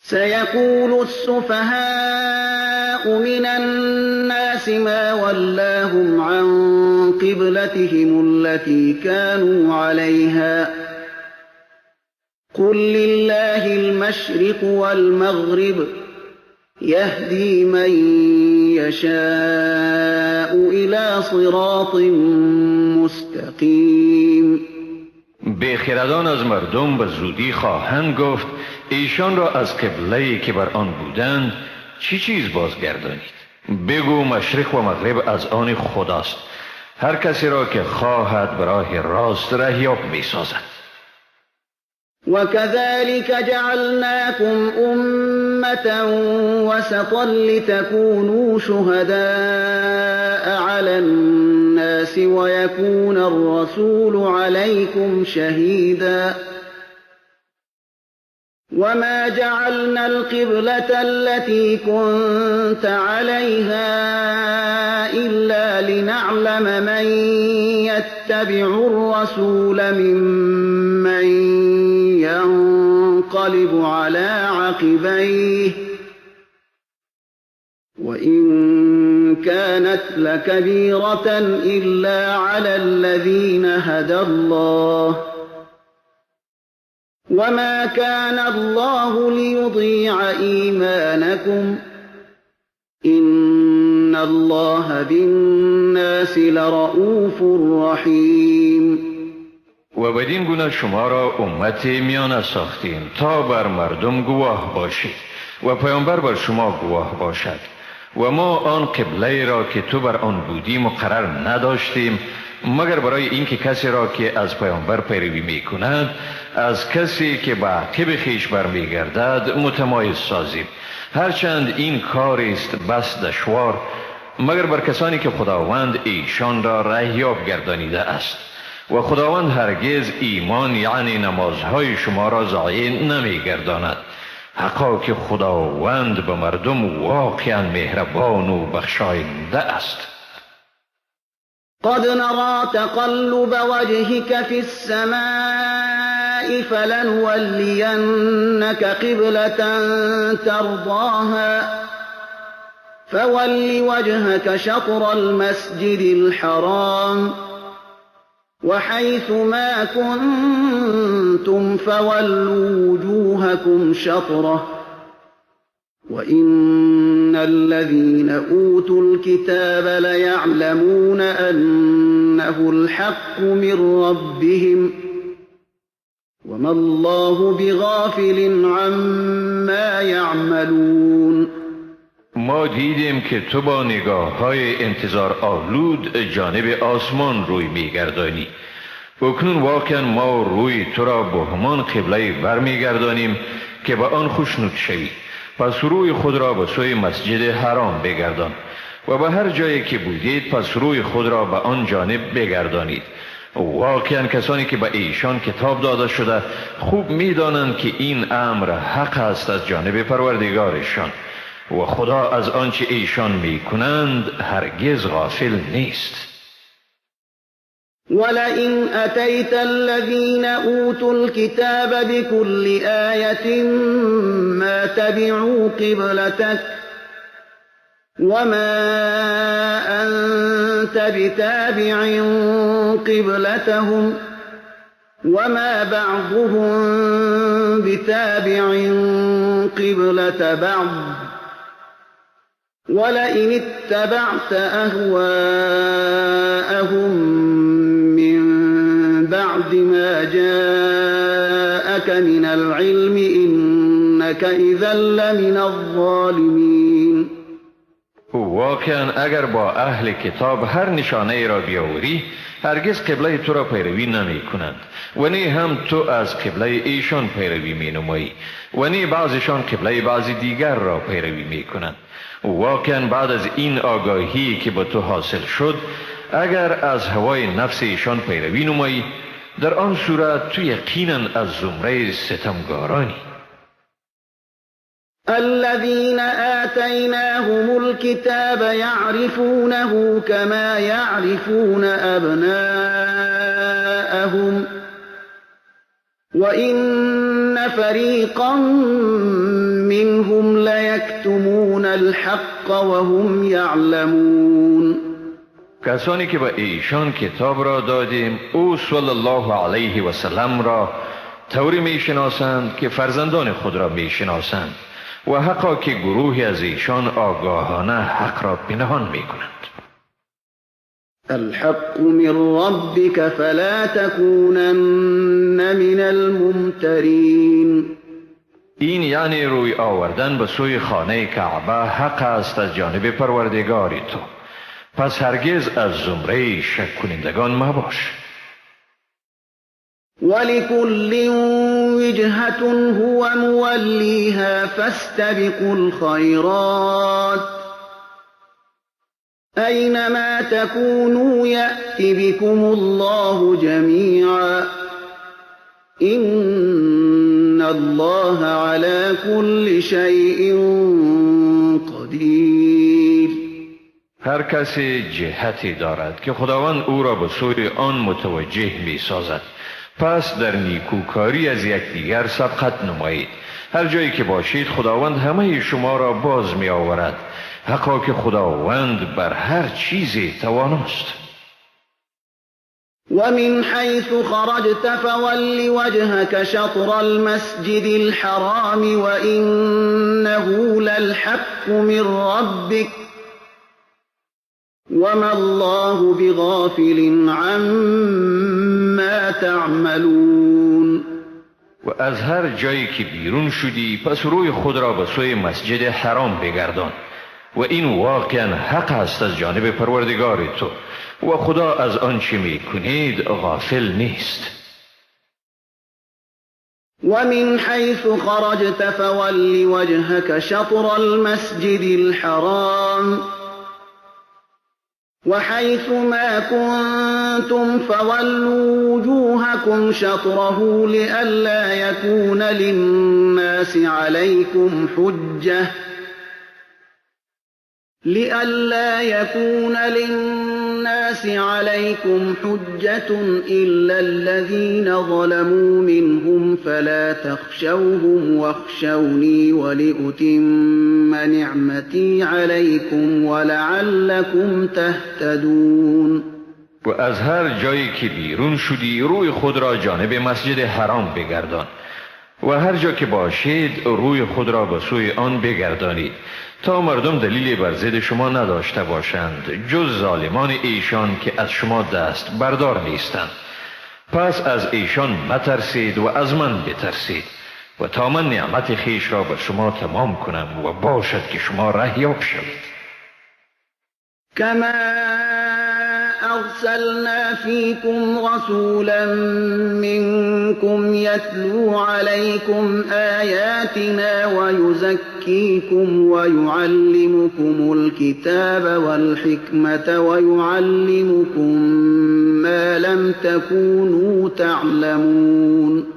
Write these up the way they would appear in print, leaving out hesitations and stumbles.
سيقول السفهاء من الناس ما ولاهم عن قبلتهم التي كانوا عليها قل لله المشرق والمغرب يهدي من يشاء إلى صراط مستقیم. بیخردان از مردم به زودی خواهند گفت ایشان را از قبله‌ای که بر آن بودند چی چیز بازگردانید؟ بگو مشرق و مغرب از آن خداست، هر کسی را که خواهد به راه راست رهیاب می‌سازد. وكذلك جعلناكم أمة وسطا لتكونوا شهداء على الناس ويكون الرسول عليكم شهيدا وما جعلنا القبلة التي كنت عليها إلا لنعلم من يتبع الرسول ممن ينقلب على عقبيه وإن كانت لكبيرة إلا على الذين هدى الله وما كان الله ليضيع إيمانكم إن الله بالناس لرؤوف رحيم. و بدین گونه شما را امت میانه ساختیم تا بر مردم گواه باشید و پیامبر بر شما گواه باشد و ما آن قبله را که تو بر آن بودی مقرر نداشتیم مگر برای اینکه کسی را که از پیامبر پیروی می کند از کسی که به عقب خویش برمیگردد متمایز سازیم، هرچند این کار است بس دشوار مگر بر کسانی که خداوند ایشان را رهیاب گردانیده است و خداوند هرگز ایمان یعنی نمازهای شما را ضایع نمیگرداند. حقا که خداوند به مردم واقعا مهربان و بخشاینده است. قد نرى تقلب وجهك في السماء فلنولينك قبلة ترضاها فول وجهك شطر المسجد الحرام وحيث ما كنتم فولوا وجوهكم شطره وإن الذين أوتوا الكتاب ليعلمون أنه الحق من ربهم وما الله بغافل عما يعملون. ما دیدیم که تو با نگاه های انتظار آلود جانب آسمان روی میگردانی. اکنون واقعا ما روی تو را به همان قبله برمیگردانیم که به آن خوشنود شوی. پس روی خود را به سوی مسجد حرام بگردان و به هر جایی که بودید پس روی خود را به آن جانب بگردانید. واقعا کسانی که به ایشان کتاب داده شده خوب میدانند که این امر حق است از جانب پروردگارشان و خدا از آنچه ایشان میکنند هرگز غافل نیست. ولئن أتيت الذين أوتوا الكتاب بكل آية ما تبعوا قبلتك وما أنت بتابع قبلتهم وما بعضهم بتابع قبلة بعض ولئن اتبعت أهواءهم من بعد ما جاءك من العلم إنك إذا لمن الظالمين. واقعا اگر با اهل کتاب هر نشانه ای را بیاوری هرگز قبله تو را پیروی نمی کنند و نه هم تو از قبله ایشان پیروی می نمایی و نه بعضشان قبله بعضی دیگر را پیروی می کنند. واقعا بعد از این آگاهی که با تو حاصل شد اگر از هوای نفس ایشان پیروی نمایی در آن صورت تو یقینا از زمره ستمگارانی. الذين آتيناهم الكتاب يعرفونه كما يعرفون أبناءهم وإن فريقا منهم الحق وهم يعلمون. کسانی که به ایشان کتاب را دادیم او صلی الله علیه و سلم را طوری میشناسند که فرزندان خود را میشناسند و حقا که گروهی از ایشان آگاهانه حق را پنهان میکنند. الحق من ربك فلا تكونن من الممترین. این یعنی روی آوردن به سوی خانه کعبه حق است از جانب پروردگار تو، پس هرگز از زمره شک کنندگان مباش. ولكل وجهة هو موليها فاستبقوا الخيرات أينما تكونوا يأت بكم الله جميعا إن الله على كل شيء قدير. هر کسی جهتی دارد که خداوند او را به سوی آن متوجه می سازد، پس در نیکوکاری از یکدیگر سبقت نمایید. هر جایی که باشید خداوند همه شما را باز می آورد. حقا که خداوند بر هر چیزی تواناست. ومن حيث خرجت فول وجهك شطر المسجد الحرام وإنه للحق من ربك وما الله بغافل عما تعملون. و از هر جایی که بیرون شدی پس روی خود را به سوی مسجد حرام بگردان و این واقعا حق است از جانب پروردگار تو و خدا از آنچه میکنید غافل نیست. ومن حيث خرجت فول وجهك شطر المسجد الحرام وحيث ما كنتم فولوا وجوهكم شطره لئلا يكون للناس عليكم حجة إلا الذين ظلموا منهم فلا تخشوهم واخشوني ولأتم نعمتي عليكم ولعلكم تهتدون. و از هر جایی که بیرون شدی روی خود را جانب مسجد حرام بگردان و هر جا که باشید روی خود را به سوی آن بگردانید تا مردم دلیلی بر ضد شما نداشته باشند جز ظالمان ایشان که از شما دست بردار نیستند. پس از ایشان مترسید و از من بترسید و تا من نعمت خویش را بر شما تمام کنم و باشد که شما رهیاب شوید. کما أرسلنا فيكم رسولا منكم يتلو عليكم آياتنا ويزكيكم ويعلمكم الكتاب والحكمة ويعلمكم ما لم تكونوا تعلمون.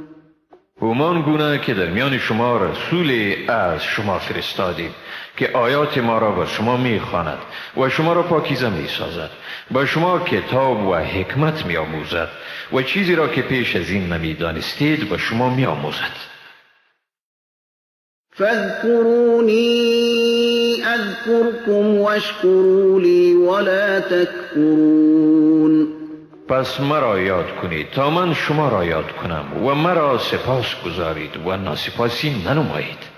همان گونه که در میان شما رسول از شما فرستادیم که آیات ما را بر شما میخواند و شما را پاکیزه میسازد، با شما کتاب و حکمت میآموزد و چیزی را که پیش از این نمیدانستید به شما میآموزد. فاذكروني اذكركم واشكروا لي ولا تكفرون. پس مرا یاد کنید تا من شما را یاد کنم و مرا سپاس گذارید و ناسپاسی ننمایید.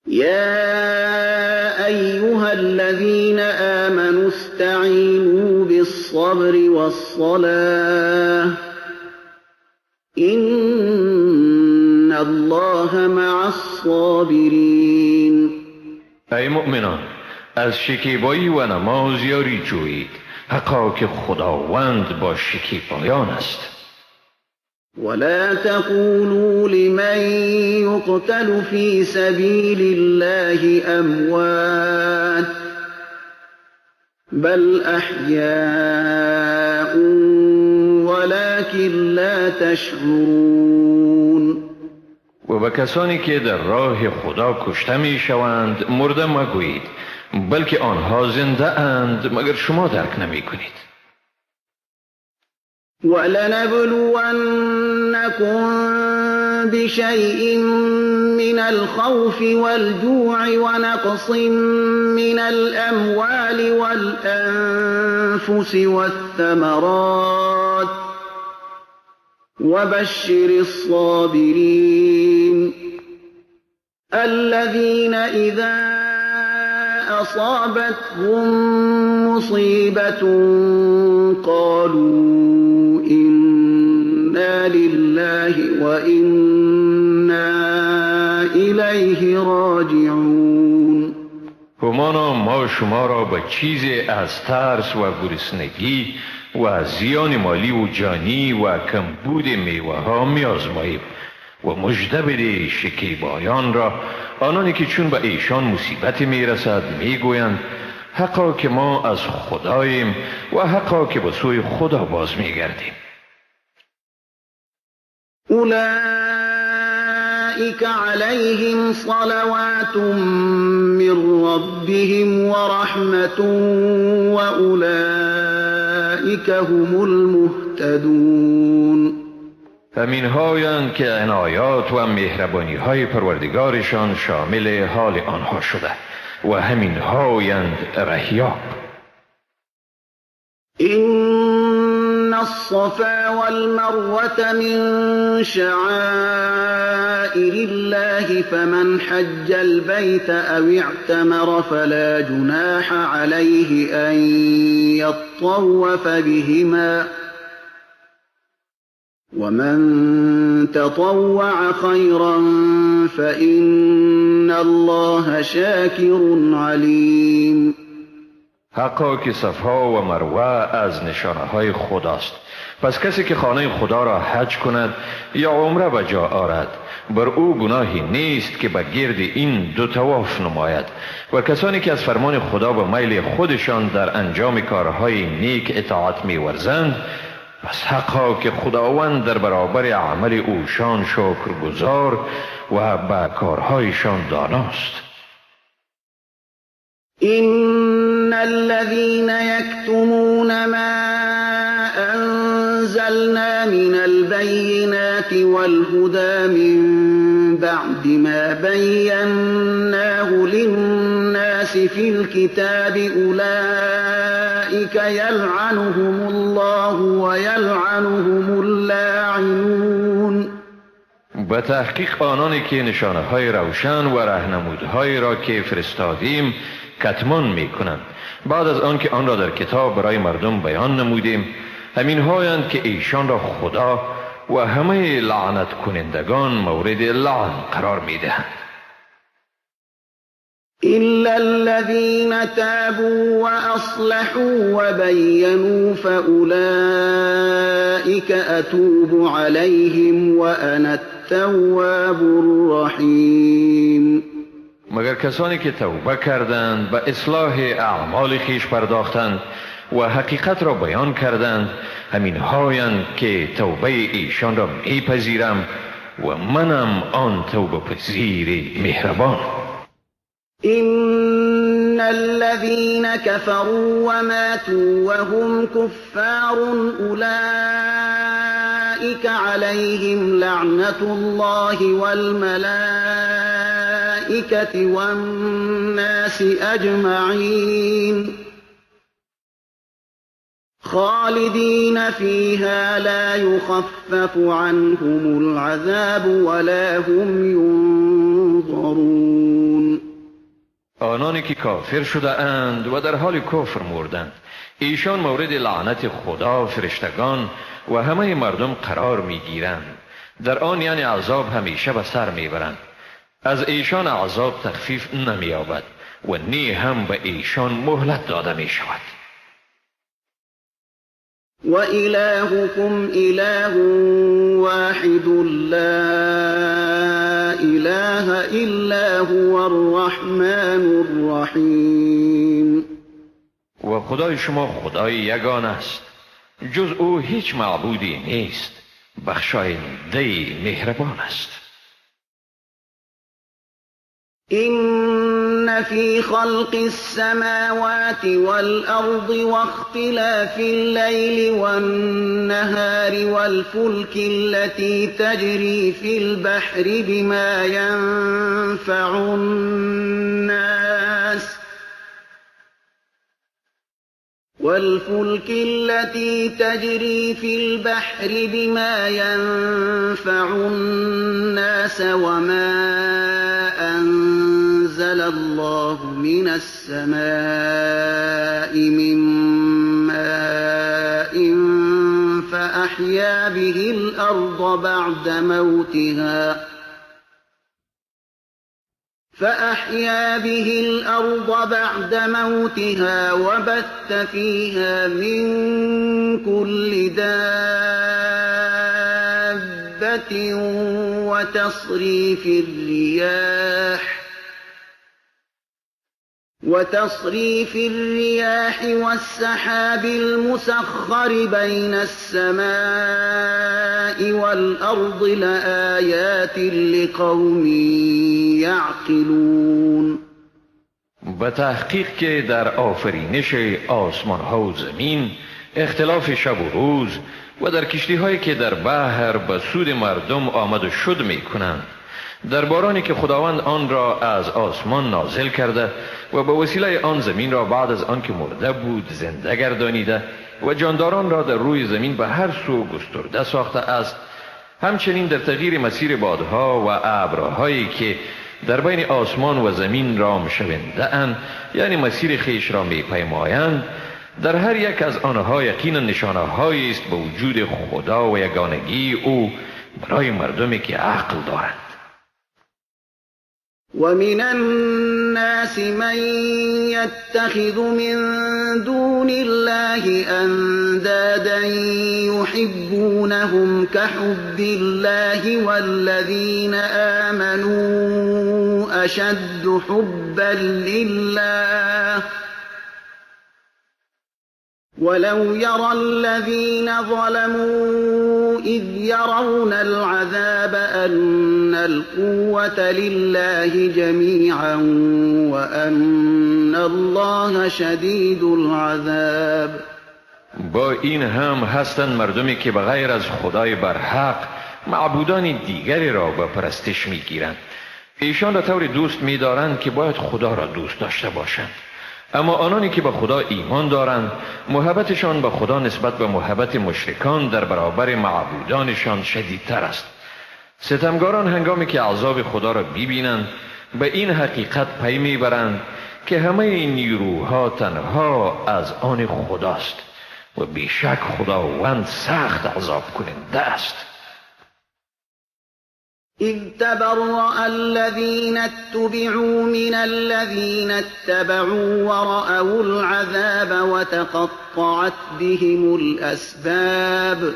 يا أيها الذين آمنوا استعينوا بالصبر والصلاة إن الله مع الصابرين. ای مؤمنان، از شکیبایی و نماز یاری جویید، حقا که خداوند با شکیبایان است. ولا تقولوا لمن يقتل في سبيل الله أموات بل أحياء ولكن لا تشعرون. و به کسانی که در راه خدا کشته می شوند مرده مگویید، بلکه آنها زنده اند مگر شما درک نمی کنید. ولنبلونكم بشيء من الخوف والجوع ونقص من الأموال والأنفس والثمرات وبشر الصابرين الذين إذا أصابتهم مصيبة قالوا إنا لله وإنا إليه راجعون. همانا ما شما را به چیزی از ترس و گرسنگی و زیان مالی و جانی و کمبود میوه ها می آزماییم و مژده بده شکیبایان را، آنانی که چون به ایشان مصیبت می رسد می گویند حقا که ما از خداییم و حقا که به سوی خدا باز می گردیم. اولئک علیهم صلوات من ربهم ورحمة واولئک هم المهتدون. همین هایند که عنایات و مهربانی های پروردگارشان شامل حال آنها شده و همین هایند رهیاب. إن الصفا والمروة من شعائر الله فمن حج البيت أو اعتمر فلا جناح عليه أن يطوف بهما ومن تطوع خيرا فإن الله شاكر عليم. حقا که صفا و مروه از نشانه های خداست، پس کسی که خانه خدا را حج کند یا عمره به جا آرد بر او گناهی نیست که به گرد این دو طواف نماید، و کسانی که از فرمان خدا به میل خودشان در انجام کارهای نیک اطاعت می‌ورزند، پس حقا که خداوند در برابر عمل اوشان شکرگزار و به کارهایشان داناست. إن الذين يكتمون ما أنزلنا من البينات والهدى من بعد ما بيناه للناس في الكتاب أولئك يلعنهم الله ويلعنهم اللاعنون. به تحقیق آنانی که نشانه های روشن و رهنمودهایی را که فرستادیم کتمان می کنند بعد از آنکه آن را در کتاب برای مردم بیان نمودیم، همین هایند که ایشان را خدا و همه لعنت کنندگان مورد لعن قرار می دهند. إلا الذين تابوا وأصلحوا وبينوا فأولئك أتوب عليهم وأنا التواب الرحيم. مگر کسانی که توبه کردند، به اصلاح اعمال خویش پرداختند و حقیقت را بیان کردند، همین هایند که توبه ایشان را میپذیرم و منم آن توبه پذیر مهربان. إن الذين كفروا وماتوا وهم كفار أولئك عليهم لعنة الله والملائكة والناس أجمعين خالدين فيها لا يخفف عنهم العذاب ولا هم ينظرون. آنانی که کافر شده اند و در حال کفر مردند، ایشان مورد لعنت خدا، فرشتگان و همه مردم قرار میگیرند. در آن یعنی عذاب همیشه به سر میبرند. از ایشان عذاب تخفیف نمییابد و نی هم به ایشان مهلت داده میشود. و الهکم اله واحد لا اله الا هو الرحمن الرحیم. و خدای شما خدای یگانه است، جز او هیچ معبودی نیست، بخشاینده مهربان است. إن في خلق السماوات والأرض واختلاف الليل والنهار والفلك التي تجري في البحر بما ينفع الناس والفلك التي تجري في البحر بما ينفع الناس وما أنزل الله من السماء من ماء فأحيا به الأرض بعد موتها وبث فيها من كل دابة وتصريف الرياح والسحاب المسخر بين السماء والأرض لآيات لقوم يعقلون. به تحقیق که در آفرینش آسمان ها و زمین، اختلاف شب و روز و در کشتی هایی که در بحر به سود مردم آمد و شد می کنند، در بارانی که خداوند آن را از آسمان نازل کرده و به وسیله آن زمین را بعد از آن که مرده بود زنده گردانیده و جانداران را در روی زمین به هر سو گسترده ساخته است، همچنین در تغییر مسیر بادها و ابرهایی که در بین آسمان و زمین رام شونده اند، یعنی مسیر خویش را می پیمایند، در هر یک از آنها یقینا نشانه هایی است به وجود خدا و یگانگی او برای مردمی که عقل دارند. ومن الناس من يتخذ من دون الله أندادا يحبونهم كحب الله والذين آمنوا أشد حبا لله ولو يرى الذين ظلموا إذ يرون العذاب أن القوة لله جميعا وأن الله شديد العذاب. با این هم هستند مردمی که به غیر از خدای برحق معبودان دیگری را به پرستش میگیرند. ایشان را طوری دوست میدارند که باید خدا را دوست داشته باشند. اما آنانی که به خدا ایمان دارند، محبتشان به خدا نسبت به محبت مشرکان در برابر معبودانشان شدیدتر است. ستمگاران هنگامی که عذاب خدا را ببینند، به این حقیقت پی میبرند که همه این نیروها تنها از آن خداست و بیشک خداوند سخت عذاب کننده است. إذ تبرأ الذين اتبعوا من الذين اتبعوا ورأوا العذاب وتقطعت بهم الأسباب.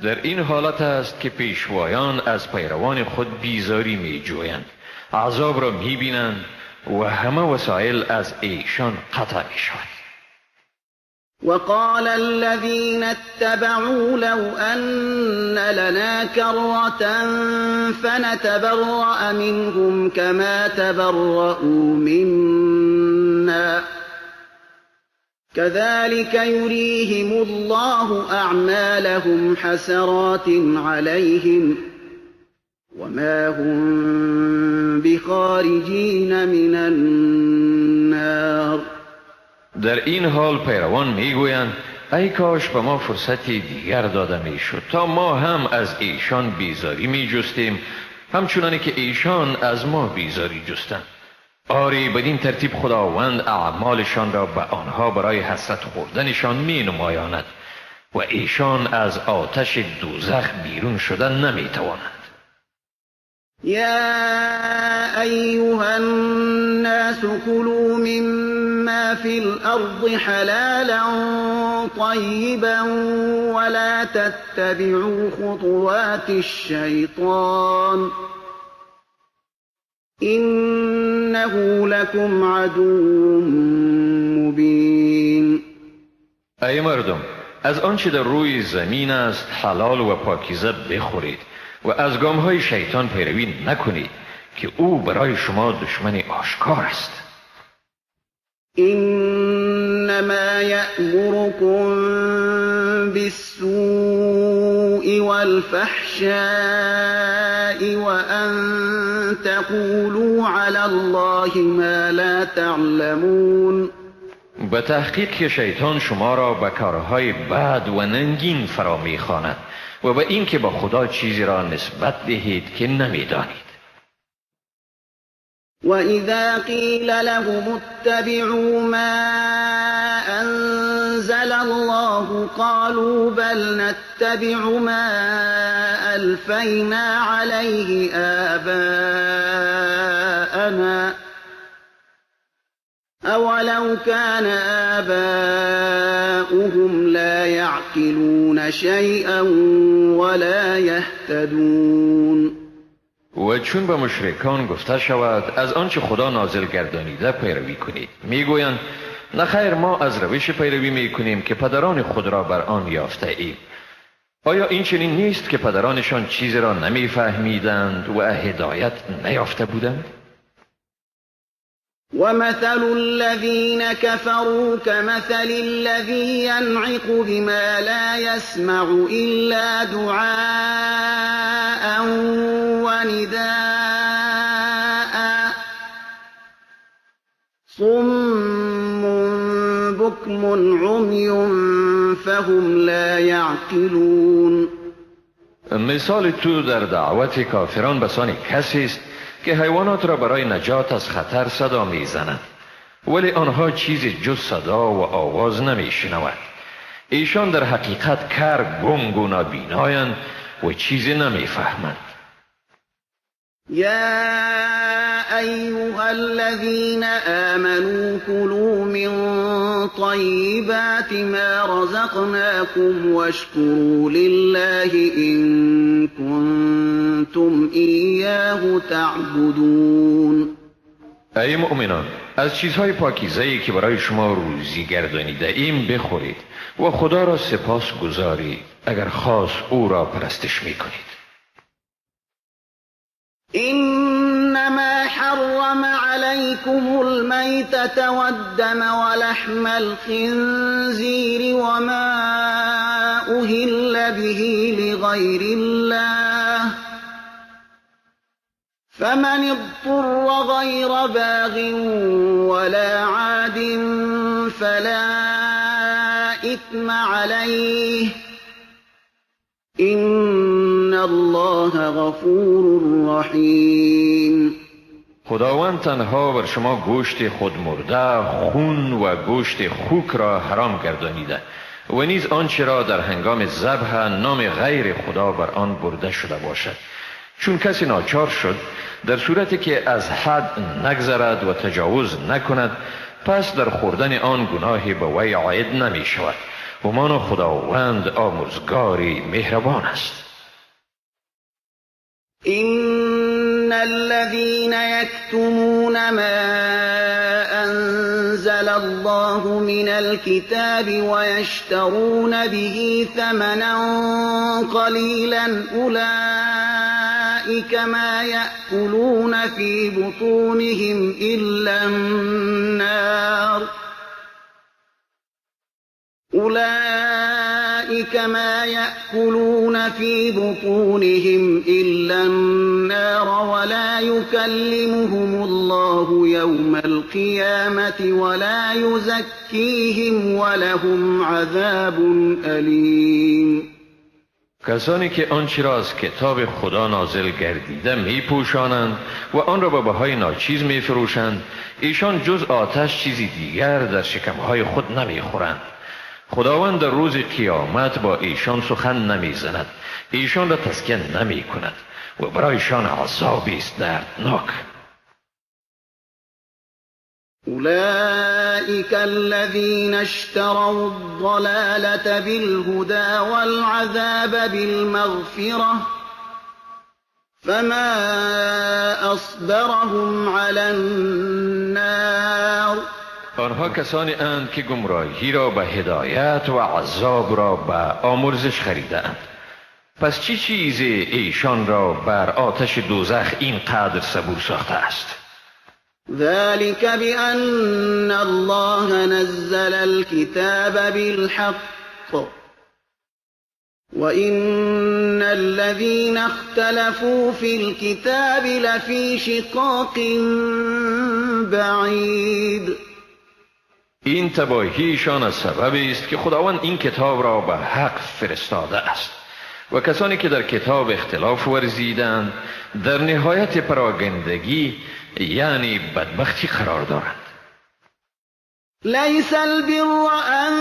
در این حالت است که پیشوایان از پیروان خود بیزاری می جویند، عذاب را می بینند و همه وسایل از ایشان قطع می شود. وقال الذين اتبعوا لو أن لنا كرة فنتبرأ منهم كما تبرؤوا منا كذلك يريهم الله أعمالهم حسرات عليهم وما هم بخارجين من النار. در این حال پیروان میگویند ای کاش به ما فرصتی دیگر داده میشد تا ما هم از ایشان بیزاری میجستیم، همچنانی که ایشان از ما بیزاری جستند. آری بدین ترتیب خداوند اعمالشان را به آنها برای حسرت خوردنشان می نمایاند و ایشان از آتش دوزخ بیرون شدن نمیتوانند. یا ایها الناس كلوا مما في الأرض حلالا طيبا ولا تتبعوا خطوات الشيطان إنه لكم عدو مبين. ای مردم، از آنچه در روی زمین است حلال و پاکیزه بخورید و از گامهای شیطان پیروی نکنید که او برای شما دشمن آشکار است. إنما يأمركم بالسوء والفحشاء وأن تقولوا على الله ما لا تعلمون. به تحقیق که شیطان شما را به کارهای بد و ننگین فرا می‌خواند و به اینکه با خدا چیزی را نسبت دهید که نمی‌دانید. وَإِذَا قِيلَ لَهُمُ اتَّبِعُوا مَا أَنزَلَ اللَّهُ قَالُوا بَلْ نَتَّبِعُ مَا أَلْفَيْنَا عَلَيْهِ آبَاءَنَا أَوَلَوْ كَانَ آبَاؤُهُمْ لَا يَعْقِلُونَ شَيْئًا وَلَا يَهْتَدُونَ. و چون به مشرکان گفته شود از آنچه خدا نازل گردانیده پیروی کنید، میگویند نه خیر، ما از روش پیروی میکنیم که پدران خود را بر آن یافته ایم. آیا این چنین نیست که پدرانشان چیزی را نمیفهمیدند و هدایت نیافته بودند؟ ومثل الذين كفروا كمثل الذي ينعق بما لا يسمع إلا دعاء ونداء صم بكم عمي فهم لا يعقلون. مثال تو در دعوت کافران بسان کسی است که حیوانات را برای نجات از خطر صدا میزنند، ولی آنها چیزی جز صدا و آواز نمیشنوند. ایشان در حقیقت کر، گنگ و نابینایند و چیزی نمیفهمند. یا ایها الذین آمنوا كلوا من طیبات ما رزقناكم واشكروا لله إن كنتم إياه تعبدون. ای مؤمنان، از چیزهای پاکیزه‌ای که برای شما روزی گردانیده ایم بخورید و خدا را سپاس گذارید اگر خاص او را پرستش میکنید. إنما حرم عليكم الميتة والدم ولحم الخنزير وما أهل به لغير الله فمن اضطر غير باغ ولا عاد فلا إثم عليه إن الله غفور رحیم. خداوند تنها بر شما گوشت خود مرده، خون و گوشت خوک را حرام گردانیده و نیز آنچه را در هنگام ذبح نام غیر خدا بر آن برده شده باشد. چون کسی ناچار شد در صورتی که از حد نگذرد و تجاوز نکند، پس در خوردن آن گناهی به وی عاید نمی شود. همان خداوند آمرزگاری مهربان است. إن الذين يكتمون ما أنزل الله من الكتاب ويشترون به ثمنا قليلا أولئك ما يأكلون في بطونهم إلا النار أولئك ما يأكلون في بطونهم إلا النار ولا يكلمهم الله يوم القيامة ولا يزكيهم ولهم عذاب أليم. کسانی که آنچه را از کتاب خدا نازل گردیده می پوشانند و آن را به بهای ناچیز می فروشند، ایشان جز آتش چیزی دیگر در شکمهای خود نمی خورند. خداوند در روز قیامت با ایشان سخن نمیزند، ایشان را تزکیه نمی کند و برایشان عذابی است دردناک. أولئك الذين اشتروا الضلالة بالهدى والعذاب بالمغفرة فما أصبرهم على النار. آنها کسانی اند که گمراهی را به هدایت و عذاب را به آمرزش خریدند. پس چی چیزی ایشان را بر آتش دوزخ اینقدر صبور ساخته است؟ ذلك بأن الله نزل الكتاب بالحق وإن الذين اختلفوا في الكتاب لفي شقاق بعید. این تباهیشان از سبب است که خداوند این کتاب را به حق فرستاده است و کسانی که در کتاب اختلاف ورزیدند در نهایت پراگندگی یعنی بدبختی قرار دارند. ليس البر أن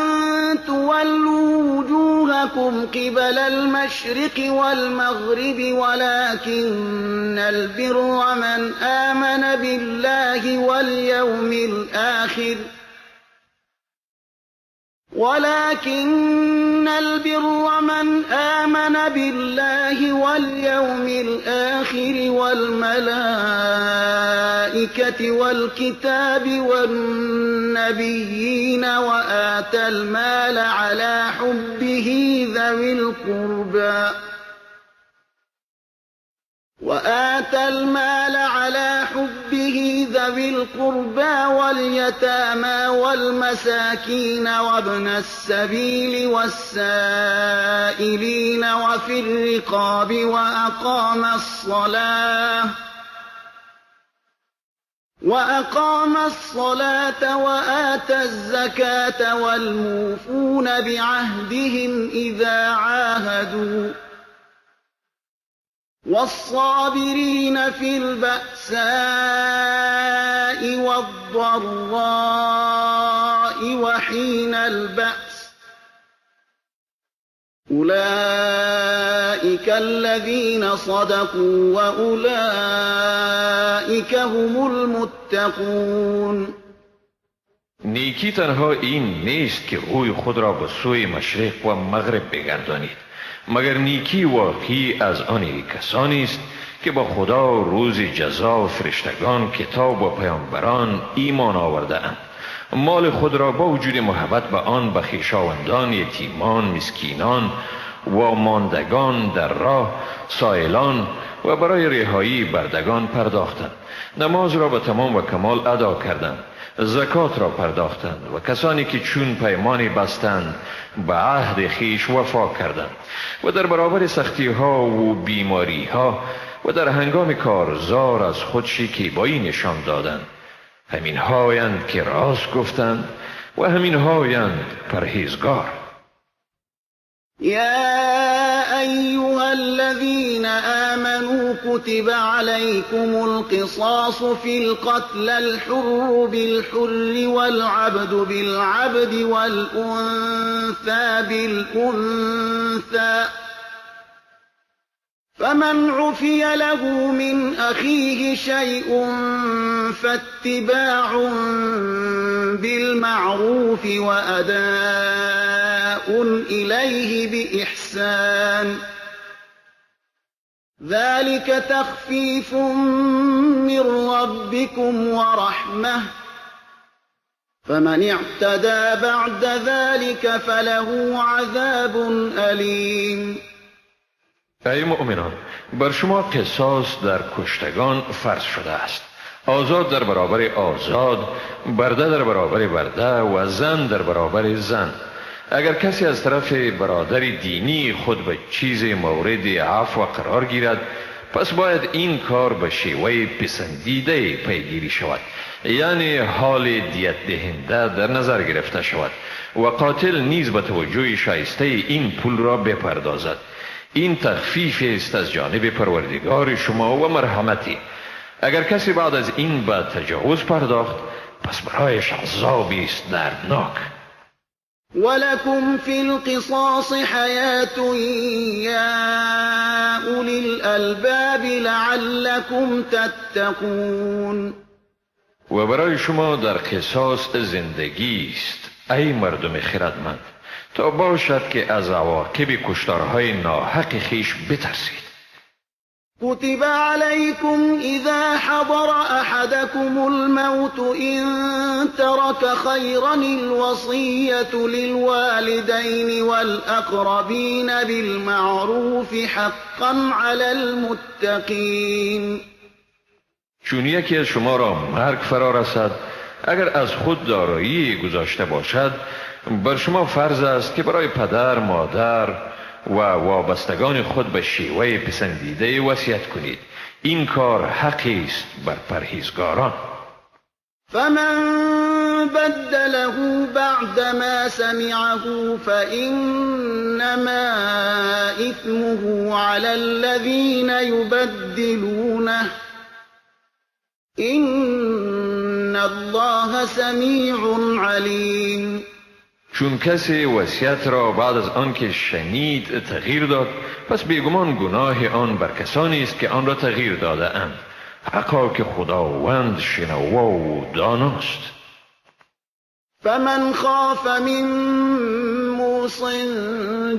تولوا وجوهكم قبل المشرق والمغرب ولكن البر من آمن بالله واليوم الآخر ولكن البر من آمن بالله واليوم الآخر والملائكة والكتاب والنبيين وآتى المال على حبه ذوي القربى وآتى المال على حبه ذوي القربى واليتامى والمساكين وابن السبيل والسائلين وفي الرقاب وأقام الصلاة وآتى الزكاة والموفون بعهدهم إذا عاهدوا والصابرين في البأساء والضراء وحين البأس أولئك الذين صدقوا وأولئك هم المتقون. نیکی تنها این نیست که روی خود را به سوی مشرق و مغرب بگردانید، مگر نیکی واقعی از آن کسانی است که با خدا و روز جزا و فرشتگان، کتاب و پیامبران ایمان آورده اند، مال خود را با وجود محبت به آن به خویشاوندان، یتیمان، مسکینان و ماندگان در راه، سائلان و برای رهایی بردگان پرداختند، نماز را به تمام و کمال ادا کردند، زکات را پرداختند و کسانی که چون پیمانی بستند به عهد خویش وفا کردند و در برابر سختی ها و بیماری ها و در هنگام کارزار از خود شکیبایی نشان دادند. همین هایند که راست گفتند و همین هایند پرهیزگار. يا أيها الذين آمنوا كتب عليكم القصاص في القتل الحر بالحر والعبد بالعبد والأنثى بالأنثى فمن عفي له من أخيه شيء فاتباع بالمعروف وأداء إليه بإحسان ذلك تخفيف من ربكم ورحمة فمن اعتدى بعد ذلك فله عذاب أليم. ای مؤمنان، بر شما قصاص در کشتگان فرض شده است، آزاد در برابر آزاد، برده در برابر برده و زن در برابر زن. اگر کسی از طرف برادر دینی خود به چیز مورد عفو قرار گیرد، پس باید این کار به شیوه پسندیده پیگیری شود، یعنی حال دیت دهنده در نظر گرفته شود و قاتل نیز به توجه شایسته این پول را بپردازد. این تخفیف است از جانب پروردگار شما و مرحمتی. اگر کسی بعد از این به تجاوز پرداخت، پس برایش عذابی است دردناک. ولكم في القصاص حیات یا اولی الالباب لعلكم تتقون. و برای شما در قصاص زندگی است ای مردم خردمند، تا باشد که از عواقب کشتارهای ناحق خویش بترسید. كتب عليكم إذا حضر أحدكم الموت إن ترك خيرا الوصية للوالدين والأقربين بالمعروف حقا على المتقين. چون یکی از شما را مرگ فرا رسد، اگر از خود دارایی گذاشته باشد، بر شما فرض است که برای پدر، مادر و وابستگان خود به شیوه پسندیده وصیت کنید. این کار حقی است بر پرهیزگاران. فمن بدله بعدما سمعه فإنما إثمه على الذين يبدلونه إن الله سمیع علیم. چون کسی وصیت را بعد از آنکه شنید تغییر داد، پس بیگمان گناه آن بر کسانی است که آن را تغییر داده اند. حقا که خداوند شنوا و داناست. فمن خاف من موص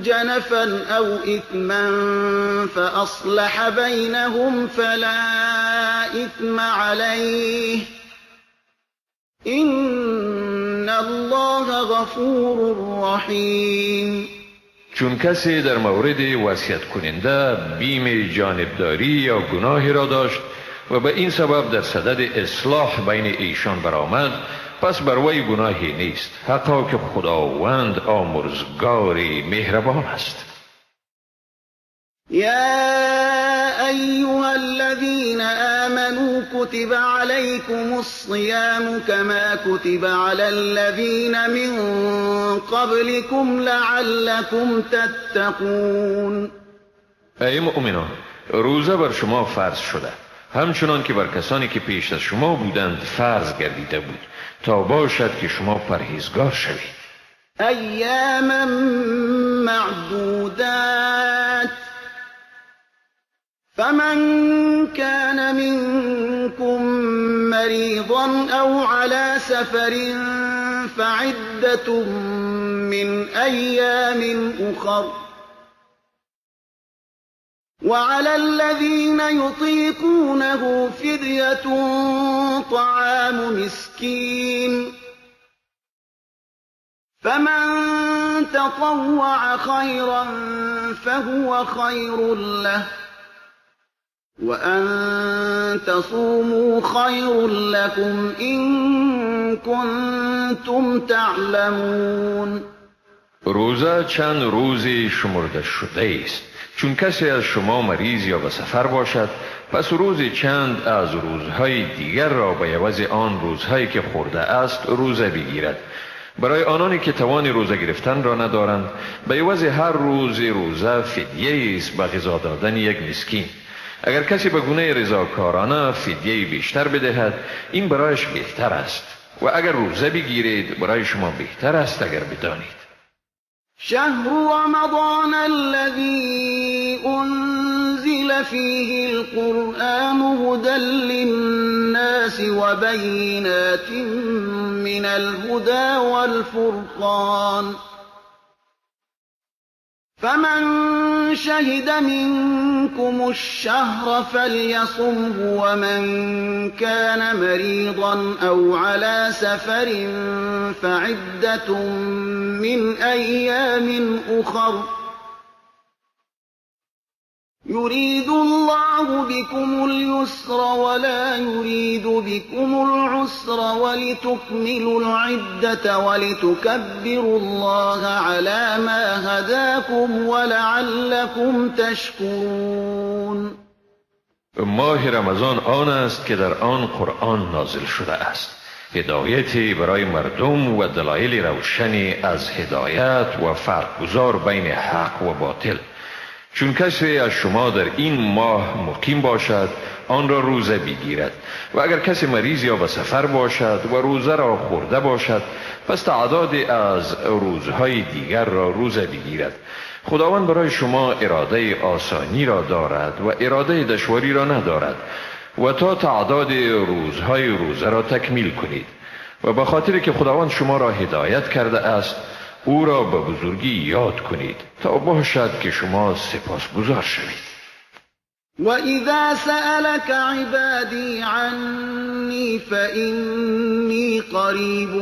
جنفا او اثما فاصلح بینهم فلا اثم علیه ان الله غفور رحیم. چون کسی در مورد وصیت کننده بیم جانبداری یا گناهی را داشت و به این سبب در صدد اصلاح بین ایشان برآمد، پس بر وی گناهی نیست. حقا که خداوند آمرزگار مهربان است. یا ایها الذین آمنوا كتب علیکم الصیام کما كتب علی الذین من قبلکم لعلکم تتقون. ای مؤمنان، روزه بر شما فرض شده، همچنان که بر کسانی که پیش از شما بودند فرض گردیده بود، تا باشد که شما پرهیزگار شوید. ایاما معدودات فمن كان منكم مريضا أو على سفر فعدة من أيام أخر وعلى الذين يطيقونه فدية طعام مسكين فمن تطوع خيرا فهو خير له وأن تصوموا خير لكم إن كنتم تعلمون. روزه چند روزی شمرده شده است. چون کسی از شما مریض یا به سفر باشد، پس روزی چند از روزهای دیگر را به عوض آن روزهایی که خورده است روزه بگیرد. برای آنانی که توان روزه گرفتن را ندارند، به عوض هر روز روزه فدیه است به غذا دادن یک مسکین. اگر کسی به گونه رضاکارانه فدیه بیشتر بدهد، این برایش بهتر است، و اگر روزه بگیرید برای شما بهتر است اگر بدانید. شهر رمضان الذي أنزل فيه القرآن هدى للناس وبينات من الهدى والفرقان فمن شهد منكم الشهر فليصمه ومن كان مريضا أو على سفر فعدة من أيام أخر يريد الله بكم اليسر ولا يريد بكم العسر ولتكملوا العدة ولتكبروا الله على ما هداكم ولعلكم تشكرون. ماه رمضان آن است که در آن قرآن نازل شده است، هدایتی برای مردم و دلایل روشنی از هدایت و فرق گذار بین حق و باطل. چون کسی از شما در این ماه مقیم باشد آن را روزه بگیرد، و اگر کسی مریض یا به سفر باشد و روزه را خورده باشد، پس تعداد از روزهای دیگر را روزه بگیرد. خداوند برای شما اراده آسانی را دارد و اراده دشواری را ندارد، و تا تعداد روزهای روزه را تکمیل کنید. و به خاطر که خداوند شما را هدایت کرده است، او را به بزرگی یاد کنید تا باشد که شما سپاسگزار شوید. و اذا سألك عبادی عنی فإنی قریب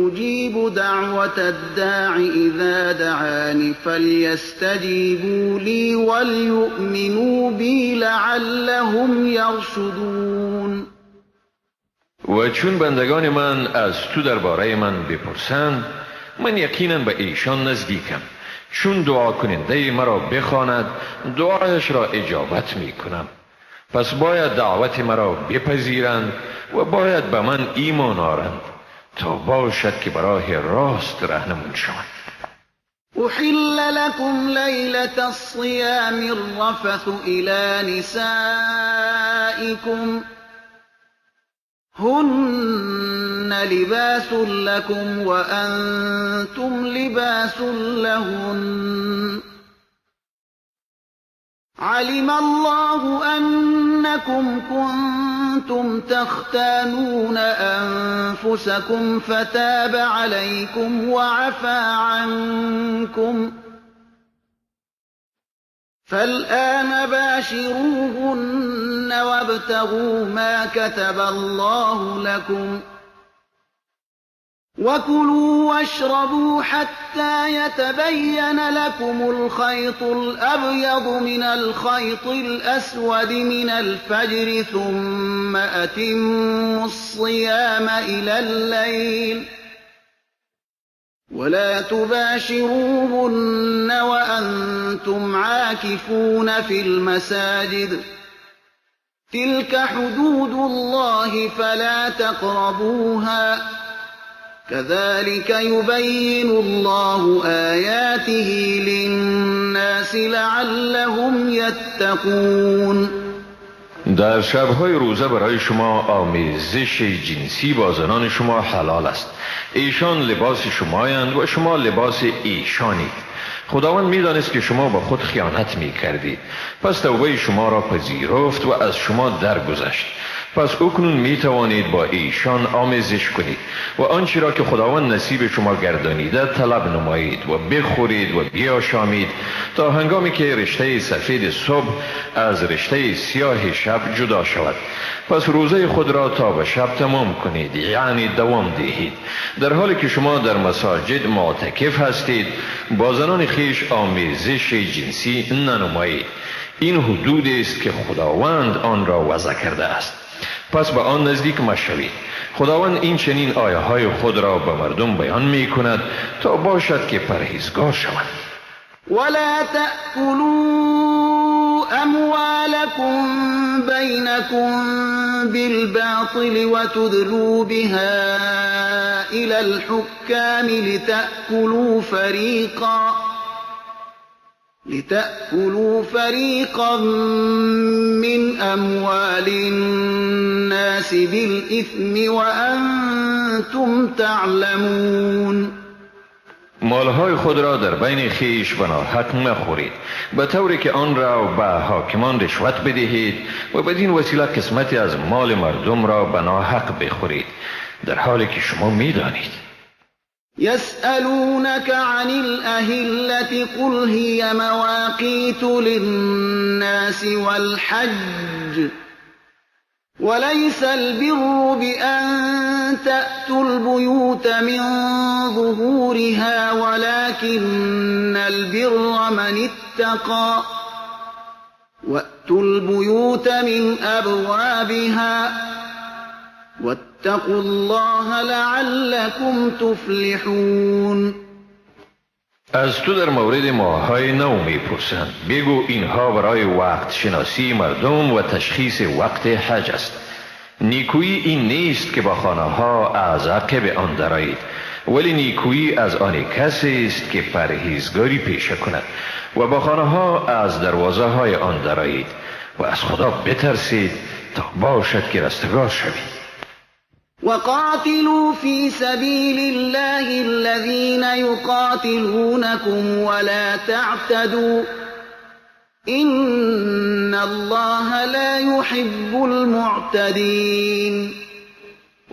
اجیب دعوة الداع اذا دعان فلیستجیبوا لی ولیؤمنوا بی لعلهم یرشدون. و چون بندگان من از تو درباره من بپرسند، من یقینا به ایشان نزدیکم. چون دعا کننده مرا بخواند، دعایش را اجابت می کنم. پس باید دعوت مرا بپذیرند و باید به من ایمان آرند تا باشد که براه راست رهنمون شوند. أحل لكم ليلة الصيام الرفث إلى نسائكم هن لباس لكم وأنتم لباس لهن علم الله أنكم كنتم تختانون أنفسكم فتاب عليكم وعفى عنكم فالآن باشروهن وابتغوا ما كتب الله لكم وكلوا واشربوا حتى يتبين لكم الخيط الأبيض من الخيط الأسود من الفجر ثم أتموا الصيام إلى الليل ولا تباشروهن وأنتم عاكفون في المساجد تلك حدود الله فلا تقربوها كذلك يبين الله آياته للناس لعلهم يتقون. در شب‌های روزه برای شما آمیزش جنسی با زنان شما حلال است. ایشان لباس شمایند و شما لباس ایشانید. خداوند می‌دانست که شما با خود خیانت می‌کردید، پس توبه شما را پذیرفت و از شما درگذشت. پس اکنون می توانید با ایشان آمیزش کنید و آنچه را که خداوند نصیب شما گردانیده طلب نمایید و بخورید و بیاشامید تا هنگامی که رشته سفید صبح از رشته سیاه شب جدا شود. پس روزه خود را تا به شب تمام کنید، یعنی دوام دهید. در حالی که شما در مساجد معتکف هستید با زنان خویش آمیزش جنسی ننمایید. این حدود است که خداوند آن را وضع کرده است، پس به آن نزدیک مشوید. خداوند این چنین آیه های خود را به مردم بیان می کند تا باشد که پرهیزگار شوند. ولا تأكلوا أموالكم بينكم بالباطل وتدلوا بها إلى الحكام لتأكلوا فريقا من أموال الناس بالإثم وأنتم تعلمون. مالهای خود را در بین خیش به ناحق مخورید، به طوری که آن را به حاکمان رشوت بدهید و بدین وسیله قسمتی از مال مردم را به ناحق بخورید، در حالی که شما میدانید. يسألونك عن الأهلة قل هي مواقيت للناس والحج وليس البر بأن تأتوا البيوت من ظهورها ولكن البر من اتقى وأتوا البيوت من أبوابها واتقوا الله لعلكم تفلحون. از تو در مورد ماه‌های نو میپرسند، بگو اینها برای وقت شناسی مردم و تشخیص وقت حج است. نیکویی این نیست که با خانه ها از عقب آن درآیید، ولی نیکویی از آن کسی است که پرهیزگاری پیشه کند و با خانه ها از دروازه های آن درآیید و از خدا بترسید تا باشد که رستگار شوید. وقاتلوا في سبيل الله الذين يقاتلونكم ولا تعتدوا إن الله لا يحب المعتدين.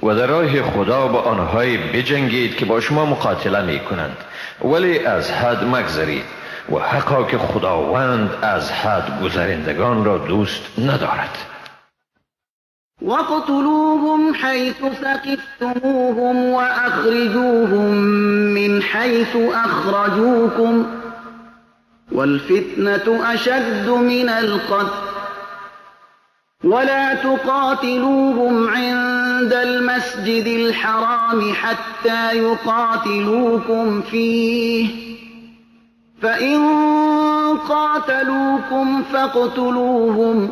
و در راه خدا با آنهایی بجنگید که با شما مقاتله می کنند، ولی از حد مگذرید و حقا که خداوند از حد گذرندگان را دوست ندارد. واقتلوهم حيث ثقفتموهم وأخرجوهم من حيث أخرجوكم والفتنة أشد من القتل ولا تقاتلوهم عند عند المسجد الحرام حتى يقاتلوكم فيه فإن قاتلوكم فاقتلوهم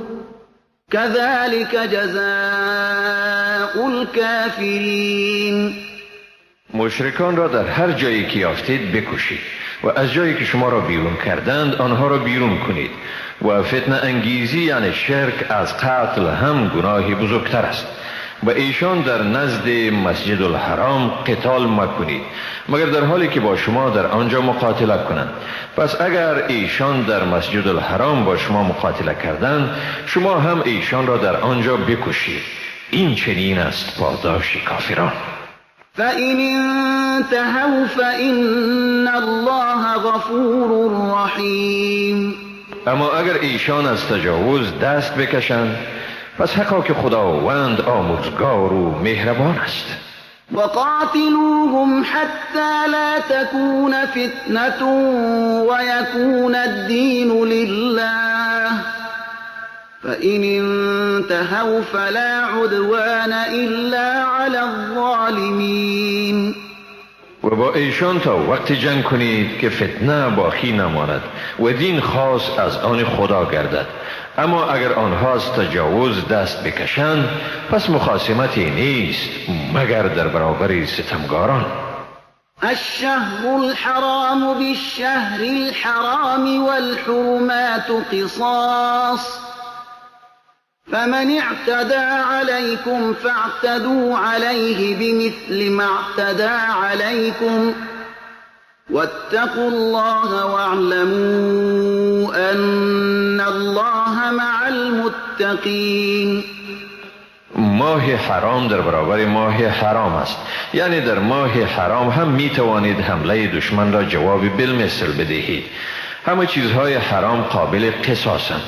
كذلك جزاء الكافرين. مشرکان را در هر جایی که یافتید بکشید و از جایی که شما را بیرون کردند آنها را بیرون کنید و فتنه انگیزی یعنی شرک از قتل هم گناهی بزرگتر است. و ایشان در نزد مسجد الحرام قتال مکنید مگر در حالی که با شما در آنجا مقاتله کنند. پس اگر ایشان در مسجد الحرام با شما مقاتله کردند شما هم ایشان را در آنجا بکشید. این چنین است پاداش کافران. فإن انتهوا فإن الله غفور رحیم. اما اگر ایشان از تجاوز دست بکشند پس حقا که خداوند آمرزگار و مهربان است. وقاتلوهم حتى لا تكون فتنة ويكون الدين لله فإن انتهوا فلا عدوان إلا على الظالمين. و با ایشان تا وقت جنگ کنید که فتنه باقی نماند و دین خاص از آن خدا گردد. اما اگر آنها از تجاوز دست بکشند پس مخاصمتی نیست مگر در برابر ستمگاران. الشهر الحرام بالشهر الحرام والحرمات قصاص فمن اعتدى عليكم فاعتدوا عليه بمثل ما اعتدى عليكم واتقوا الله واعلموا أن الله مع المتقين. ماه حرام در برابر ماه حرام است، یعنی در ماه حرام هم می توانید حمله دشمن را جواب بالمثل بدهید. همه چیزهای حرام قابل قصاصند.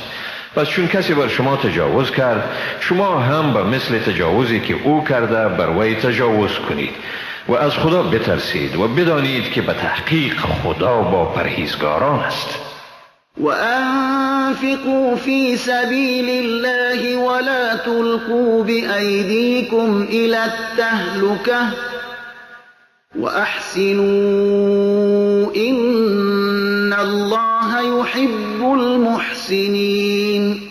پس چون کسی بر شما تجاوز کرد شما هم به مثل تجاوزی که او کرده بر وی تجاوز کنید و از خدا بترسید و بدانید که به تحقیق خدا با پرهیزگاران است. وأنفقوا في سبيل الله ولا تلقوا بأيديكم إلى التهلكة وأحسنوا إن الله يحب المحسنين.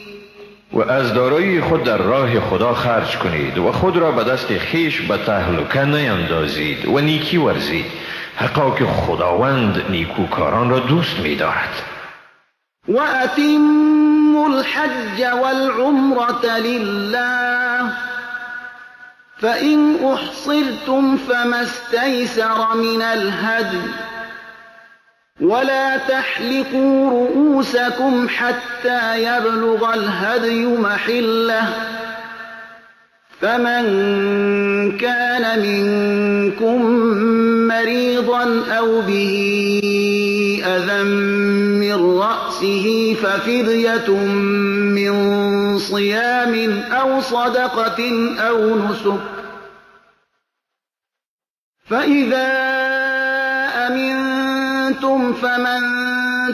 و از دارایی خود در راه خدا خرج کنید و خود را به دست خویش به تهلکه نیندازید و نیکی ورزید، حقا که خداوند نیکوکاران را دوست می‌دارد. وأتموا الحج والعمرة لله فإن أحصرتم فما استيسر من الهدي ولا تحلقوا رؤوسكم حتى يبلغ الهدي محله فمن كان منكم مريضا أو به أذى من رأسه ففدية من صيام أو صدقة أو نسك فإذا أمنتم فمن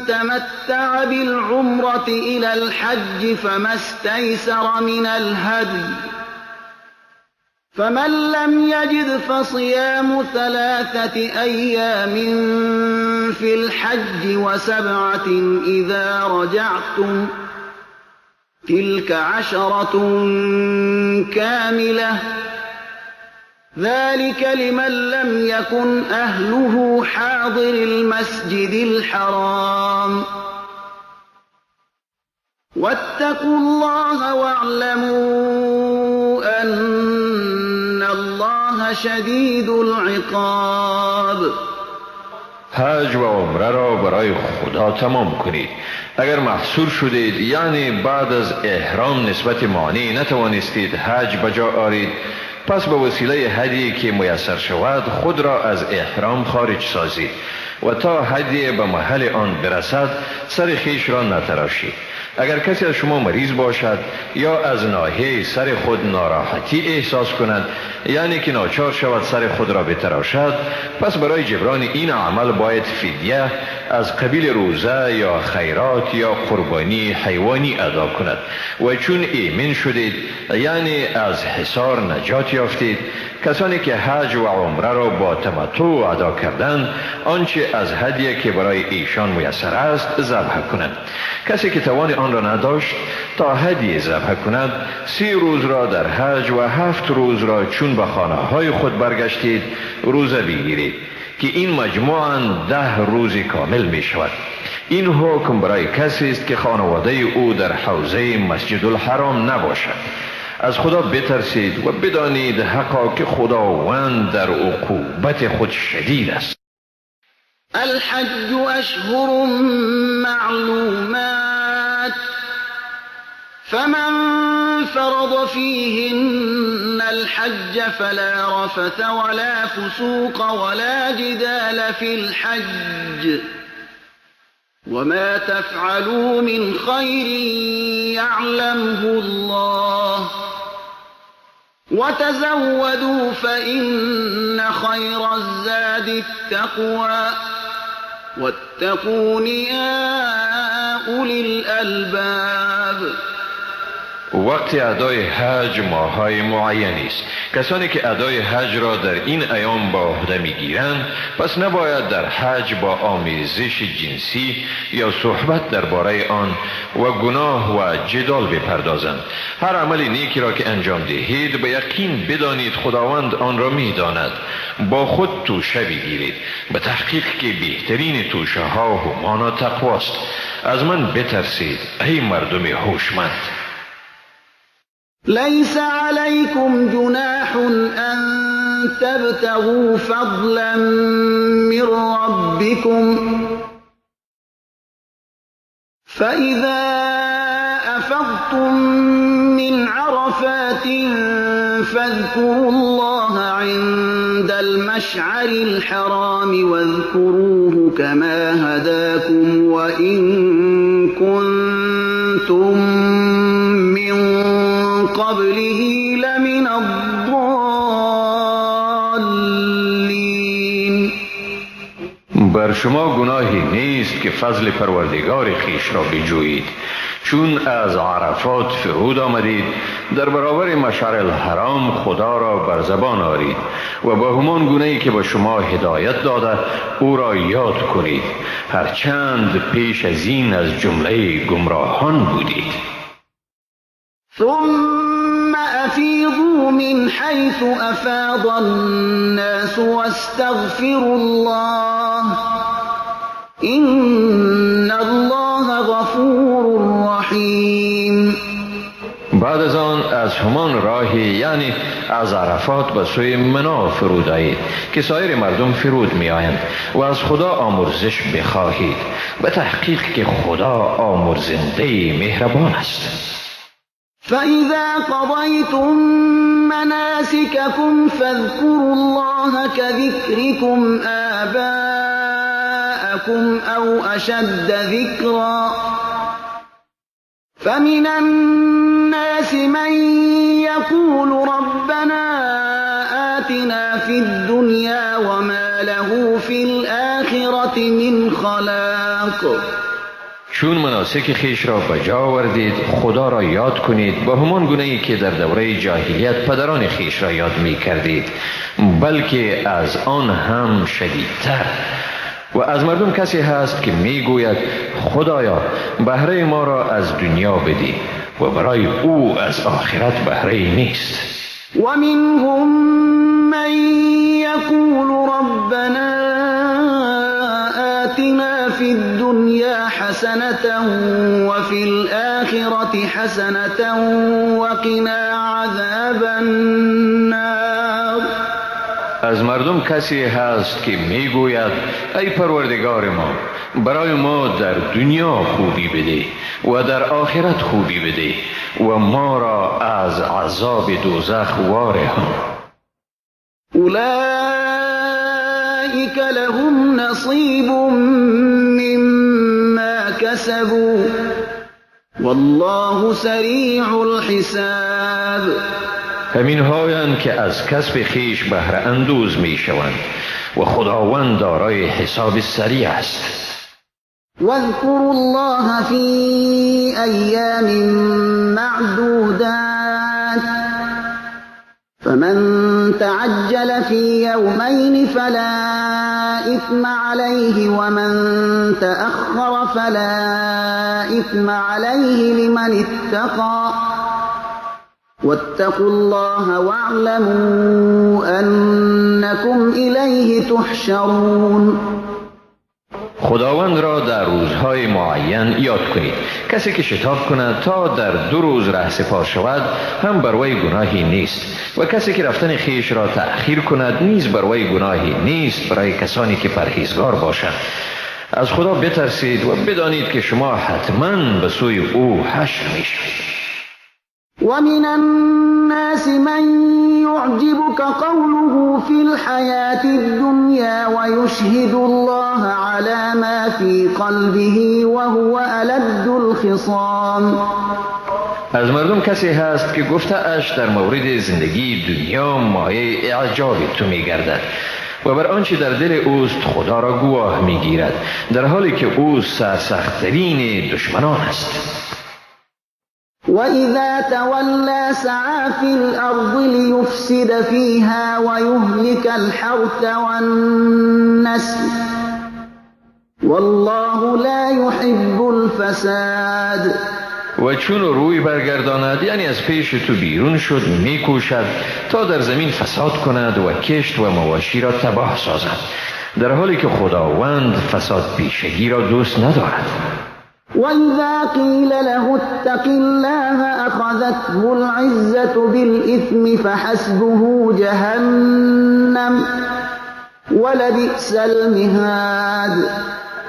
تمتع بالعمرة إلى الحج فما استيسر من الهدي فمن لم يجد فصيام 3 أيام في الحج و7 إذا رجعتم تلك 10 كاملة ذلك لمن لم يكن أهله حاضر المسجد الحرام واتقوا الله واعلموا أن الله شدید العقاب. حج و عمره را برای خدا تمام کنید. اگر محصور شدید، یعنی بعد از احرام نسبت مانع نتوانستید حج بجا آرید، پس به وسیله هدیه که میسر شود خود را از احرام خارج سازید و تا هدیه به محل آن برسد سر خویش را نتراشید. اگر کسی از شما مریض باشد یا از ناحیه سر خود ناراحتی احساس کند، یعنی که ناچار شود سر خود را بتراشد، پس برای جبران این عمل باید فدیه از قبیل روزه یا خیرات یا قربانی حیوانی ادا کند. و چون ایمن شدید، یعنی از حصار نجات یافتید، کسانی که حج و عمره را با تمتع ادا کردند، آنچه از هدیه که برای ایشان میسر است ذبح کنند. کسی که توان آن را نداشت تا هدیه ذبح کند، 30 روز را در حج و 7 روز را چون به خانه های خود برگشتید روزه بگیرید که این مجموعاً 10 روز کامل می شود. این حکم برای کسی است که خانواده او در حوزه مسجد الحرام نباشد. از خدا بترسید و بدانید حقا که خداوند در عقوبت خود شدید است. الحج اشهر معلومات فمن فرض فيهن الحج فلا رفث ولا فسوق ولا جدال في الحج وما تفعلوا من خير يعلمه الله وتزودوا فإن خير الزاد التقوى واتقون يا أولي الألباب. وقت ادای حج ماه‌های معینی است. کسانی که ادای حج را در این ایام با عهده می‌گیرند، پس نباید در حج با آمیزش جنسی یا صحبت درباره آن و گناه و جدال بپردازند. هر عمل نیکی را که انجام دهید به یقین بدانید خداوند آن را می‌داند. با خود توشه بگیرید، به تحقیق که بهترین توشه ها همانا تقواست. از من بترسید ای مردم هوشمند. ليس عليكم جناح أن تبتغوا فضلا من ربكم فإذا أفضتم من عرفات فاذكروا الله عند المشعر الحرام واذكروه كما هداكم وإن كنتم من قبله لمن الضالین. بر شما گناهی نیست که فضل پروردگار خویش را بجویید. چون از عرفات فرود آمدید، در برابر مشعر الحرام خدا را بر زبان آرید و با همان گونه ای که با شما هدایت داده او را یاد کنید، هرچند پیش از این از جمله گمراهان بودید. ثم أفيضوا من حيث أفاض الناس واستغفروا الله إن الله غفور رحيم. بعد از آن از همان راهی، یعنی از عرفات به سوی منا فرود آیید که سایر مردم فرود می آیند و از خدا آمرزش بخواهید، به تحقیق که خدا آمرزنده مهربان است. فإذا قضيتم مناسككم فاذكروا الله كذكركم آباءكم أو أشد ذكرا فمن الناس من يقول ربنا آتنا في الدنيا وما له في الآخرة من خلاق. چون مناسک خیش را به جا آوردید، خدا را یاد کنید به همان گونه ای که در دوره جاهلیت پدران خیش را یاد می کردید، بلکه از آن هم شدیدتر. و از مردم کسی هست که می گوید خدایا بهره ما را از دنیا بدی، و برای او از آخرت بهره نیست. و منهم من یقول ربنا آتنا في الدنيا حسنة وفي الآخرة حسنة وقنا عذاب النار. از مردم کسی هست که میگوید ای پروردگار ما، برای ما در دنیا خوبی بده و در آخرت خوبی بده و ما را از عذاب دوزخ وارهان. اولئک لهم نصیب مما کسبوا والله سریع الحساب. همین هایند که از کسب خیش بهره اندوز می شوند و خداوند دارای حساب سریع است. واذكروا الله في أيام معدودات فمن تعجل في يومين فلا إثم عليه ومن تأخر فلا إثم عليه لمن اتقى واتقوا الله واعلموا أنكم إليه تحشرون. خداوند را در روزهای معین یاد کنید. کسی که شتاب کند تا در 2 روز ره سپار شود هم بر وی گناهی نیست و کسی که رفتن خیش را تأخیر کند نیز بر وی گناهی نیست برای کسانی که پرهیزگار باشند. از خدا بترسید و بدانید که شما حتما به سوی او حشر میشوید. ومن الناس من يعجبك قوله في الحياة الدنيا ويشهد الله على ما في قلبه وهو ألد الخصام. از مردم کسی هست که گفته اش در مورد زندگی دنیا مایه اعجاب تو میگردد و بر آنچه در دل اوست خدا را گواه میگیرد، در حالی که او سرسخت‌ترین دشمنان است. وَإِذَا تَوَلَّى سَعَى فِي الْأَرْضِ لِيُفْسِدَ فِيهَا وَيُهْلِكَ الْحَرْثَ وَالنَّسْلَ وَاللَّهُ لَا يُحِبُّ الْفَسَادَ. و چون روی برگرداند، یعنی از پیش تو بیرون شد، میکوشد تا در زمین فساد کند و کشت و مواشی را تباه سازد، در حالی که خداوند فساد پیشگی را دوست ندارد. وَإِذَا قِيلَ لَهُ اتَّقِ اللَّهَ أَخَذَتْهُ الْعِزَّةُ بِالْإِثْمِ فَحَسْبُهُ جَهَنَّمُ وَلَبِئْسَ الْمِهَادُ.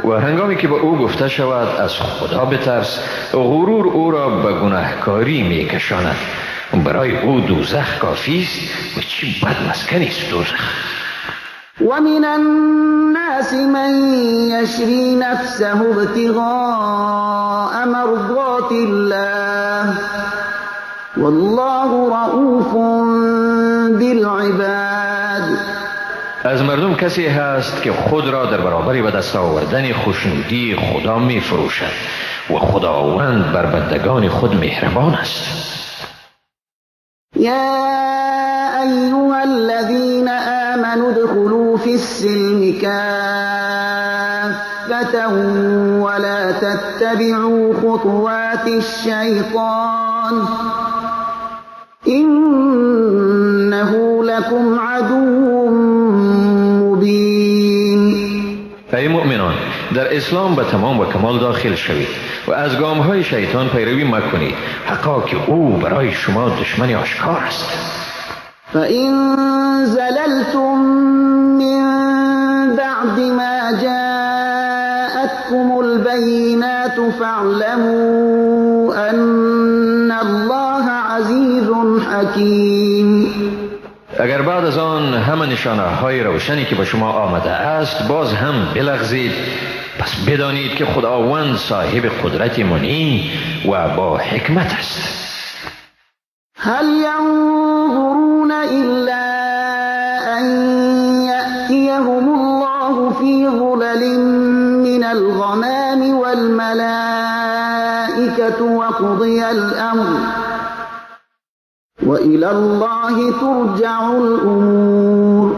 و هنگامی که به او گفته شود از خدا بترس، غرور او را به گناهکاری میکشاند. برای او دوزخ کافی است و چی بد مسکنی است دوزخ. ومن الناس من يشري نفسه ابتغاء مرضات الله والله رؤوف بالعباد. از مردم کسی هست که خود را در برابر به دست آوردن خوشنودی خدا می فروشد و خداوند بر بندگان خود مهربان است. یا ایها الذین آمنوا ادخلوا فی السلم کافة ولا تتبعوا خطوات الشیطان انه لكم عدو مبین. ای مؤمنان، در اسلام به تمام و کمال داخل شوید و از گامهای شیطان پیروی مکنید، حقا که او برای شما دشمن آشکار است. فإن زللتم من بعد ما جاءتكم البينات فاعلموا أن الله عزيز حكيم. اگر بعد از آن همه نشانه های روشنی که به شما آمده است باز هم بلغزید، پس بدانید که خداوند صاحب قدرت منی و با حکمت است. هل ينظرون إلا أن يأتيهم الله في ظلل من الغمام والملائكة وقضي الأمر وإلى الله ترجع الأمور.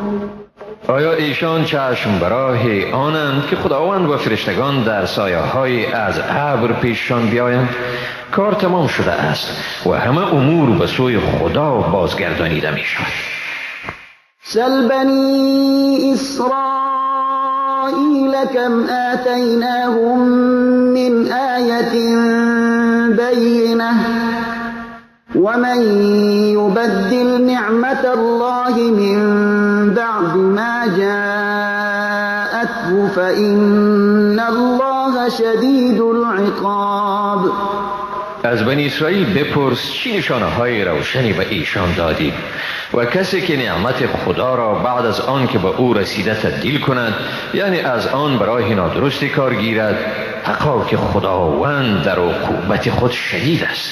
آیا ایشان چشم براه آنند که خداوند و فرشتگان در سایه های از ابر پیششان بیایند؟ کار تمام شده است و همه امور به سوی خدا بازگردانیده می شود. سل بنی اسرائیل کم آتیناهم من آیة بینة ومن يبدل نعمة الله من بعد ما جاءته فإن الله شدید العقاب. از بنی اسرائیل بپرس چی نشانه های روشنی به ایشان دادیم و کسی که نعمت خدا را بعد از آن که به او رسیده تبدیل کند، یعنی از آن برای نادرستی کار گیرد، حقا که خداوند در عقوبت خود شدید است.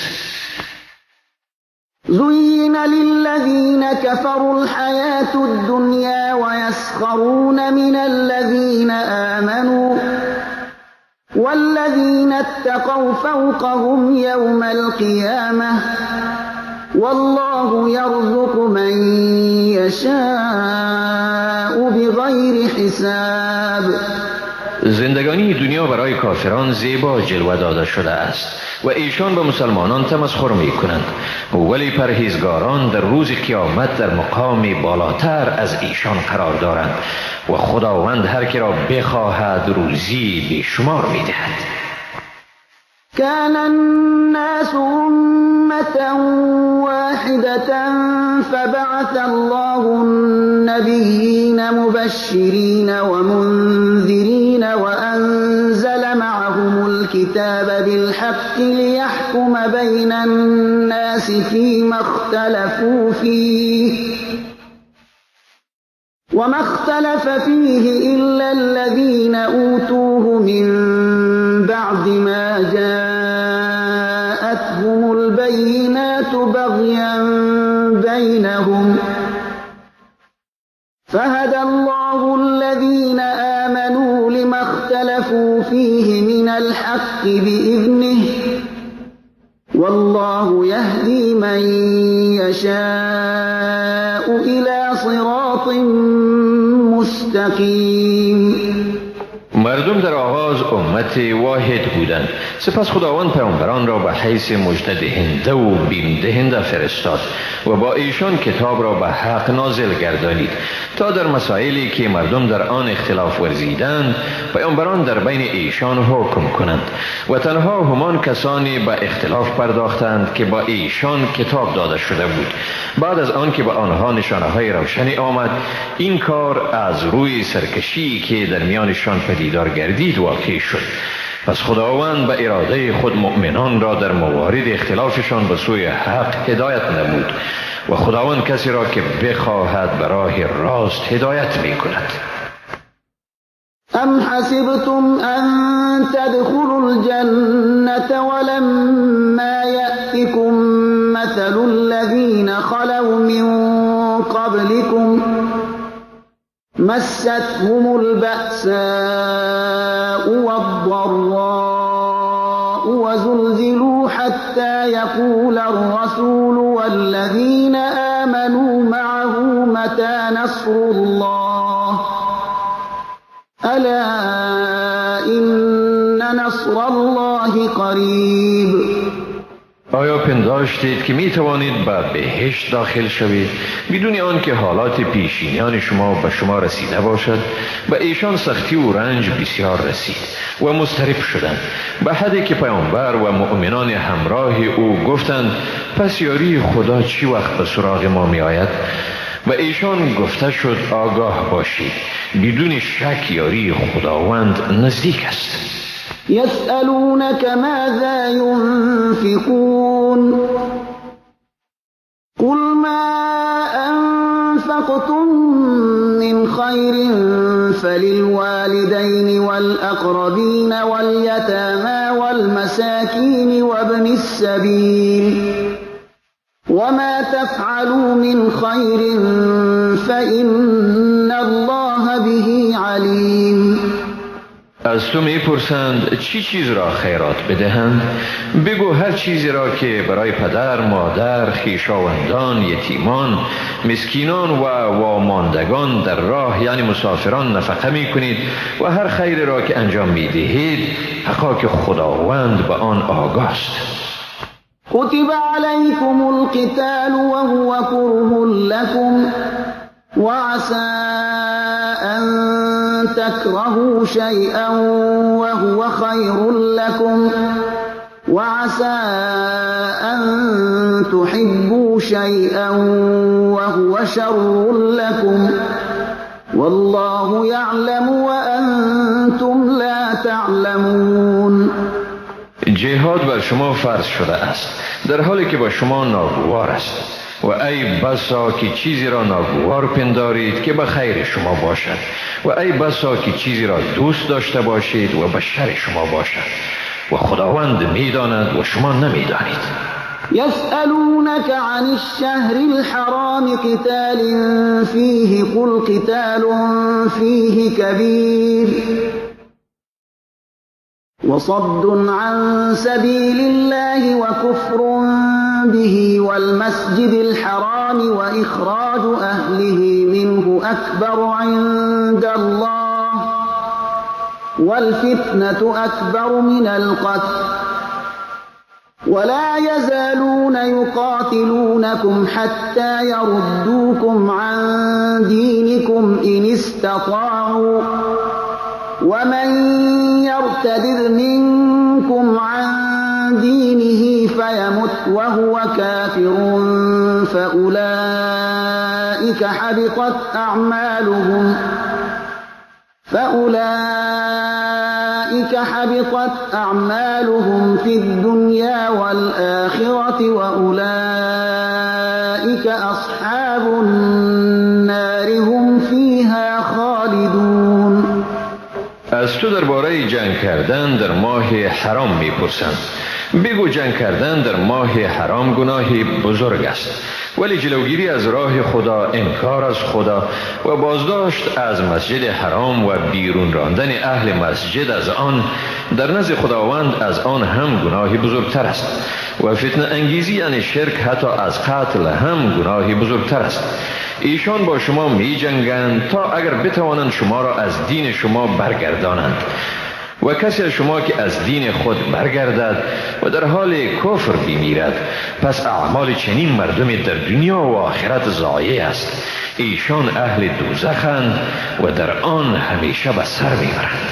زين للذين كفروا الحياة الدنيا ويسخرون من الذين آمنوا والذين اتقوا فوقهم يوم القيامة والله يرزق من يشاء بغير حساب. زندگانی دنیا برای کافران زیبا جلوه داده شده است و ایشان به مسلمانان تمسخر می کنند، ولی پرهیزگاران در روز قیامت در مقام بالاتر از ایشان قرار دارند و خداوند هر که را بخواهد روزی بیشمار می دهد. كان الناس أمة واحدة فبعث الله النبيين مبشرين ومنذرين وأنزل معهم الكتاب بالحق ليحكم بين الناس فيما اختلفوا فيه وما اختلف فيه إلا الذين أوتوه من بعد ما جاءتهم البينات بغيا بينهم فهدى الله الذين آمنوا لما اختلفوا فيه من الحق بإذنه والله يهدي من يشاء إلى صراط مستقيم. مردم در آغاز امت واحد بودند، سپس خداوند پیامبران را به حیث مژده دهنده و بیم دهنده فرستاد و با ایشان کتاب را به حق نازل گردانید تا در مسائلی که مردم در آن اختلاف ورزیدند پیامبران در بین ایشان حکم کنند و تنها همان کسانی به اختلاف پرداختند که با ایشان کتاب داده شده بود. بعد از آن که به آنها نشانه های روشنی آمد، این کار از روی سرکشی که در میانشان پدیدار گردید واقع شد. پس خداوند به اراده خود مؤمنان را در موارد اختلافشان به سوی حق هدایت نمود و خداوند کسی را که بخواهد به راه راست هدایت می کند. ام حسبتم ان تدخلوا الجنة ولما یأتکم مثل الذین خلوا من قبلكم مستهم البأساء والضراء وزلزلوا حتى يقول الرسول والذين آمنوا معه متى نصر الله ألا إن نصر الله قریب. آیا پنداشتید که می توانید به بهشت داخل شوید بدون آنکه حالات پیشینیان شما به شما رسیده باشد؟ به ایشان سختی و رنج بسیار رسید و مضطرب شدند، به حدی که پیامبر و مؤمنان همراه او گفتند پس یاری خدا چی وقت به سراغ ما می آید؟ به ایشان گفته شد آگاه باشید، بدون شک یاری خداوند نزدیک است. يسألونك ماذا ينفقون قل ما أنفقتم من خير فللوالدين والأقربين واليتامى والمساكين وابن السبيل وما تفعلوا من خير فإن الله به عليم. از تو میپرسند چی چیز را خیرات بدهند؟ بگو هر چیزی را که برای پدر، مادر، خویشاوندان، یتیمان، مسکینان و واماندگان در راه یعنی مسافران نفقه میکنید و هر خیر را که انجام میدهید حقا که خداوند به آن آگاه است. کتب علیکم القتال وهو کره لکم وعسى أن تكرهوا شيئا وهو خير لكم وعسى أن تحبوا شيئا وهو شر لكم والله يعلم وأنتم لا تعلمون. جهاد بر شما فرض شده است در حالی که با شما ناگوار است. و ای بسا که چیزی را ناگوار پندارید که به خیر شما باشد، و ای بسا که چیزی را دوست داشته باشید و به شر شما باشد، و خداوند میداند و شما نمیدانید. يسألونك عن الشهر الحرام قتال فيه قل قتال فيه كبير وصد عن سبيل الله وكفر به والمسجد الحرام وإخراج أهله منه أكبر عند الله والفتنة أكبر من القتل ولا يزالون يقاتلونكم حتى يردوكم عن دينكم إن استطاعوا ومن يرتد منكم عن دينه فيمت وهو كافر فأولئك حبطت أعمالهم في الدنيا والآخرة وأولئك أصحاب النار هم فيها خالدون. از تو درباره جنگ کردن در ماه حرام میپرسند. بگو جنگ کردن در ماه حرام گناه بزرگ است، ولی جلوگیری از راه خدا، انکار از خدا و بازداشت از مسجد حرام و بیرون راندن اهل مسجد از آن در نزد خداوند از آن هم گناه بزرگتر است، و فتنه انگیزی یعنی شرک حتی از قتل هم گناه بزرگتر است. ایشان با شما می جنگند تا اگر بتوانند شما را از دین شما برگردانند، و کسی از شما که از دین خود برگردد و در حال کفر بمیرد، پس اعمال چنین مردمی در دنیا و آخرت ضایع است. ایشان اهل دوزخند و در آن همیشه به سر میبرند.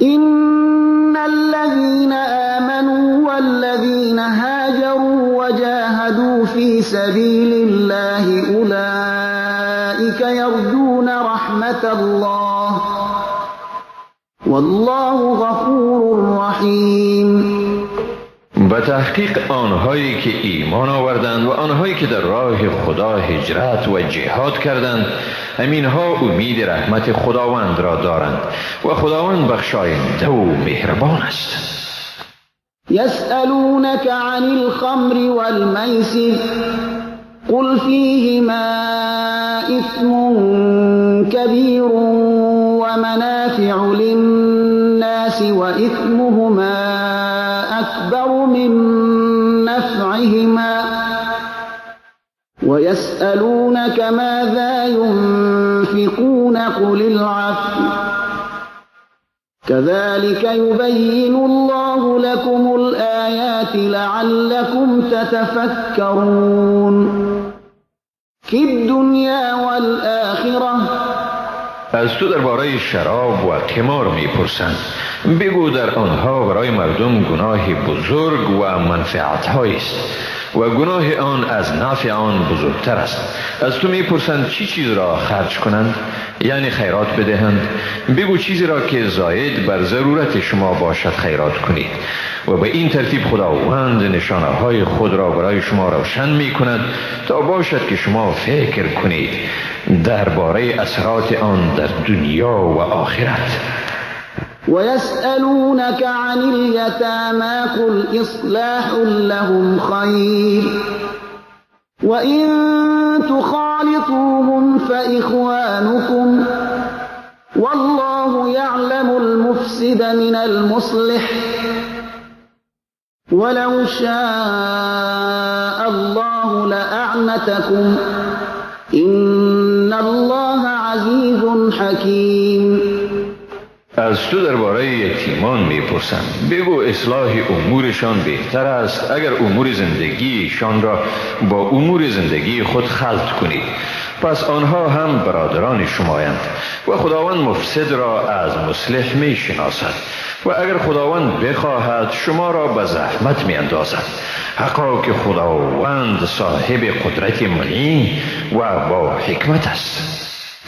إن الذين آمنوا والذين هاجروا وجاهدوا في سبيل الله أولئك يرجون رحمة الله والله غفور رحیم. به تحقیق آنهایی که ایمان آوردند و آنهایی که در راه خدا هجرت و جهاد کردند، همینها امید رحمت خداوند را دارند و خداوند بخشاینده و مهربان است. یسألونک عن الخمر والمیسر قل فیهما اثم کبیر ومنافع للناس وإثمهما أكبر من نفعهما ويسألونك ماذا ينفقون قل العفو كذلك يبين الله لكم الآيات لعلكم تتفكرون في الدنيا والآخرة. از تو درباره شراب و قمار میپرسند. بگو در آنها برای مردم گناه بزرگ و منفعت است و گناه آن از نفع آن بزرگتر است. از تو میپرسند چی چیز را خرج کنند، یعنی خیرات بدهند. بگو چیزی را که زاید بر ضرورت شما باشد خیرات کنید، و به این ترتیب خداوند نشانه های خود را برای شما روشن می کند تا باشد که شما فکر کنید درباره اثرات آن در دنیا و آخرت. ويسألونك عن اليتامى قل إصلاح لهم خير وإن تخالطوهم فإخوانكم والله يعلم المفسد من المصلح ولو شاء الله لأعنتكم إن الله عزيز حكيم. از تو درباره یتیمان میپرسند. بگو اصلاح امورشان بهتر است اگر امور زندگیشان را با امور زندگی خود خلط کنید، پس آنها هم برادران شمایند و خداوند مفسد را از مصلح میشناسد و اگر خداوند بخواهد شما را به زحمت میاندازد. حقا که خداوند صاحب قدرت معین و با حکمت است.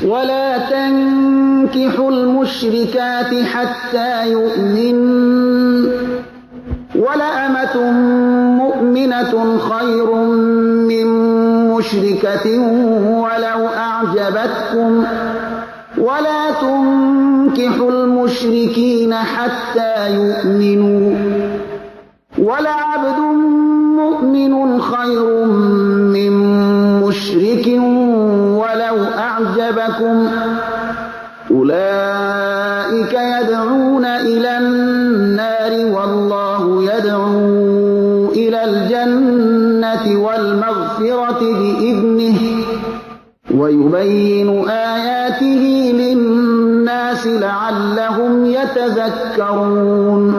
ولا تنكحوا المشركات حتى يؤمن ولأمة مؤمنة خير من مشركة ولو أعجبتكم ولا تنكحوا المشركين حتى يؤمنوا ولعبد مؤمن خير من مشرك ولو أعجبكم أولئك يدعون إلى النار والله يدعو إلى الجنة والمغفرة بإذنه ويبين آياته للناس لعلهم يتذكرون.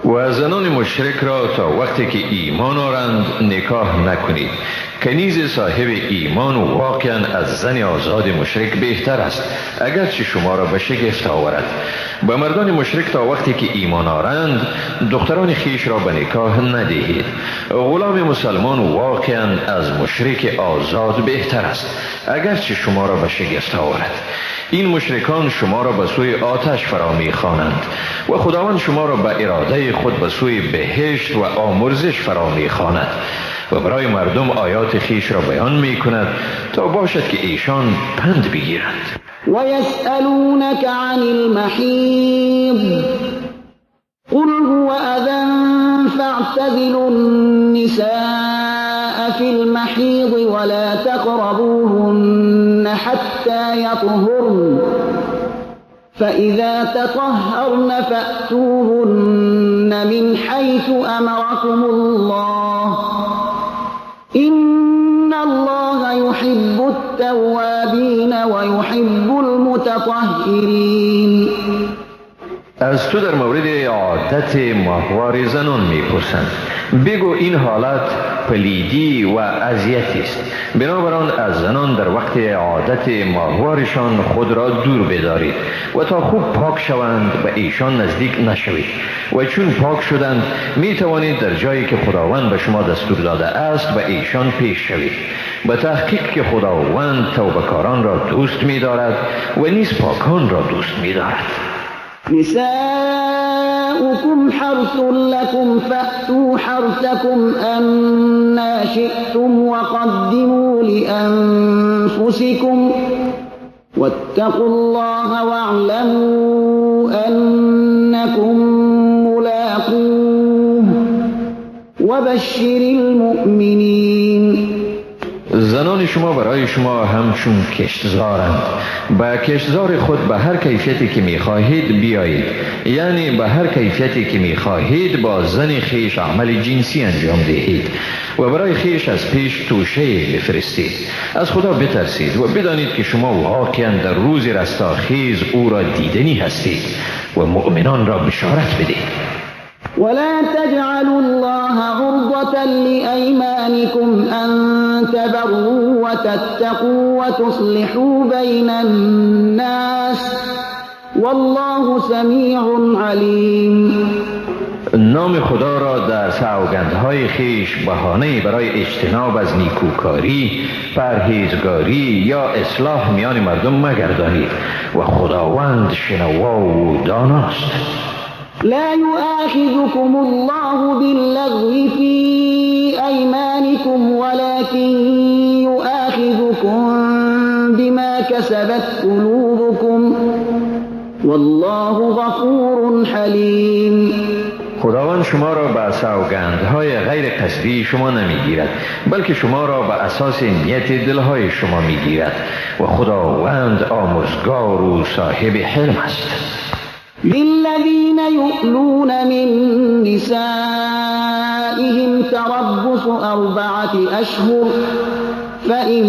و زنان مشرک را تا وقتی که ایمان آرند نکاح نکنید. کنیز صاحب ایمان واقعا از زن آزاد مشرک بهتر است، اگرچه شما را به شگفت آورد. به مردان مشرک تا وقتی که ایمان آرند دختران خیش را به نکاح ندهید. غلام مسلمان واقعا از مشرک آزاد بهتر است، اگرچه شما را به شگفت آورد. این مشرکان شما را به سوی آتش فرا می‌خوانند و خداوند شما را به اراده خود به سوی بهشت و آمرزش فرا می‌خواند و برای مردم آیات خیش را بیان می‌کند تا باشد که ایشان پند بگیرند. و یسألونک عن المحیض قل هو اذى فاعتزلوا النساء في المحیض ولا تقربوهن حتى يطهرن فإذا تطهرن فأتوهن من حيث أمركم الله إن الله يحب التوابين ويحب المتطهرين. از تو در مورد عادت ماهوار زنان میپرسند. بگو این حالت پلیدی و اذیتی است، بنابراین از زنان در وقت عادت ماهوارشان خود را دور بدارید و تا خوب پاک شوند به ایشان نزدیک نشوید و چون پاک شدند می توانید در جایی که خداوند به شما دستور داده است به ایشان پیش شوید. به تحقیق که خداوند توبهکاران را دوست می دارد و نیز پاکان را دوست می دارد. نساؤكم حرث لكم فأتوا حرثكم أنى شئتم وقدموا لأنفسكم واتقوا الله واعلموا أنكم ملاقوه وبشر المؤمنين. زنان شما برای شما همچون کشتزارند. به کشتزار خود به هر کیفیتی که میخواهید بیایید، یعنی به هر کیفیتی که میخواهید با زن خیش عمل جنسی انجام دهید و برای خیش از پیش توشه بفرستید. از خدا بترسید و بدانید که شما واقعا در روز رستاخیز او را دیدنی هستید و مؤمنان را بشارت بدهید. ولا تجعلوا الله عرضة لأيمانكم أن تبروا وتتقوا وتصلحوا بين الناس والله سميع عليم. نام خدا را در سوگندهای خیش بهانه برای اجتناب از نیکوکاری، پرهیزگاری یا اصلاح میان مردم مگردانید و خداوند شنوا و داناست. لا يؤاخذكم الله باللغو في أيمانكم ولكن يؤاخذكم بما كسبت قلوبكم والله غفور حليم. خداوند شما را به سوگندهای غیر قصدی شما نمیگیرد، بلکه شما را به اساس نیت دلهای شما میگیرد و خداوند آمرزگار و صاحب حلم است. للذین یؤلون من نسائهم تربص 4 أشهر فإن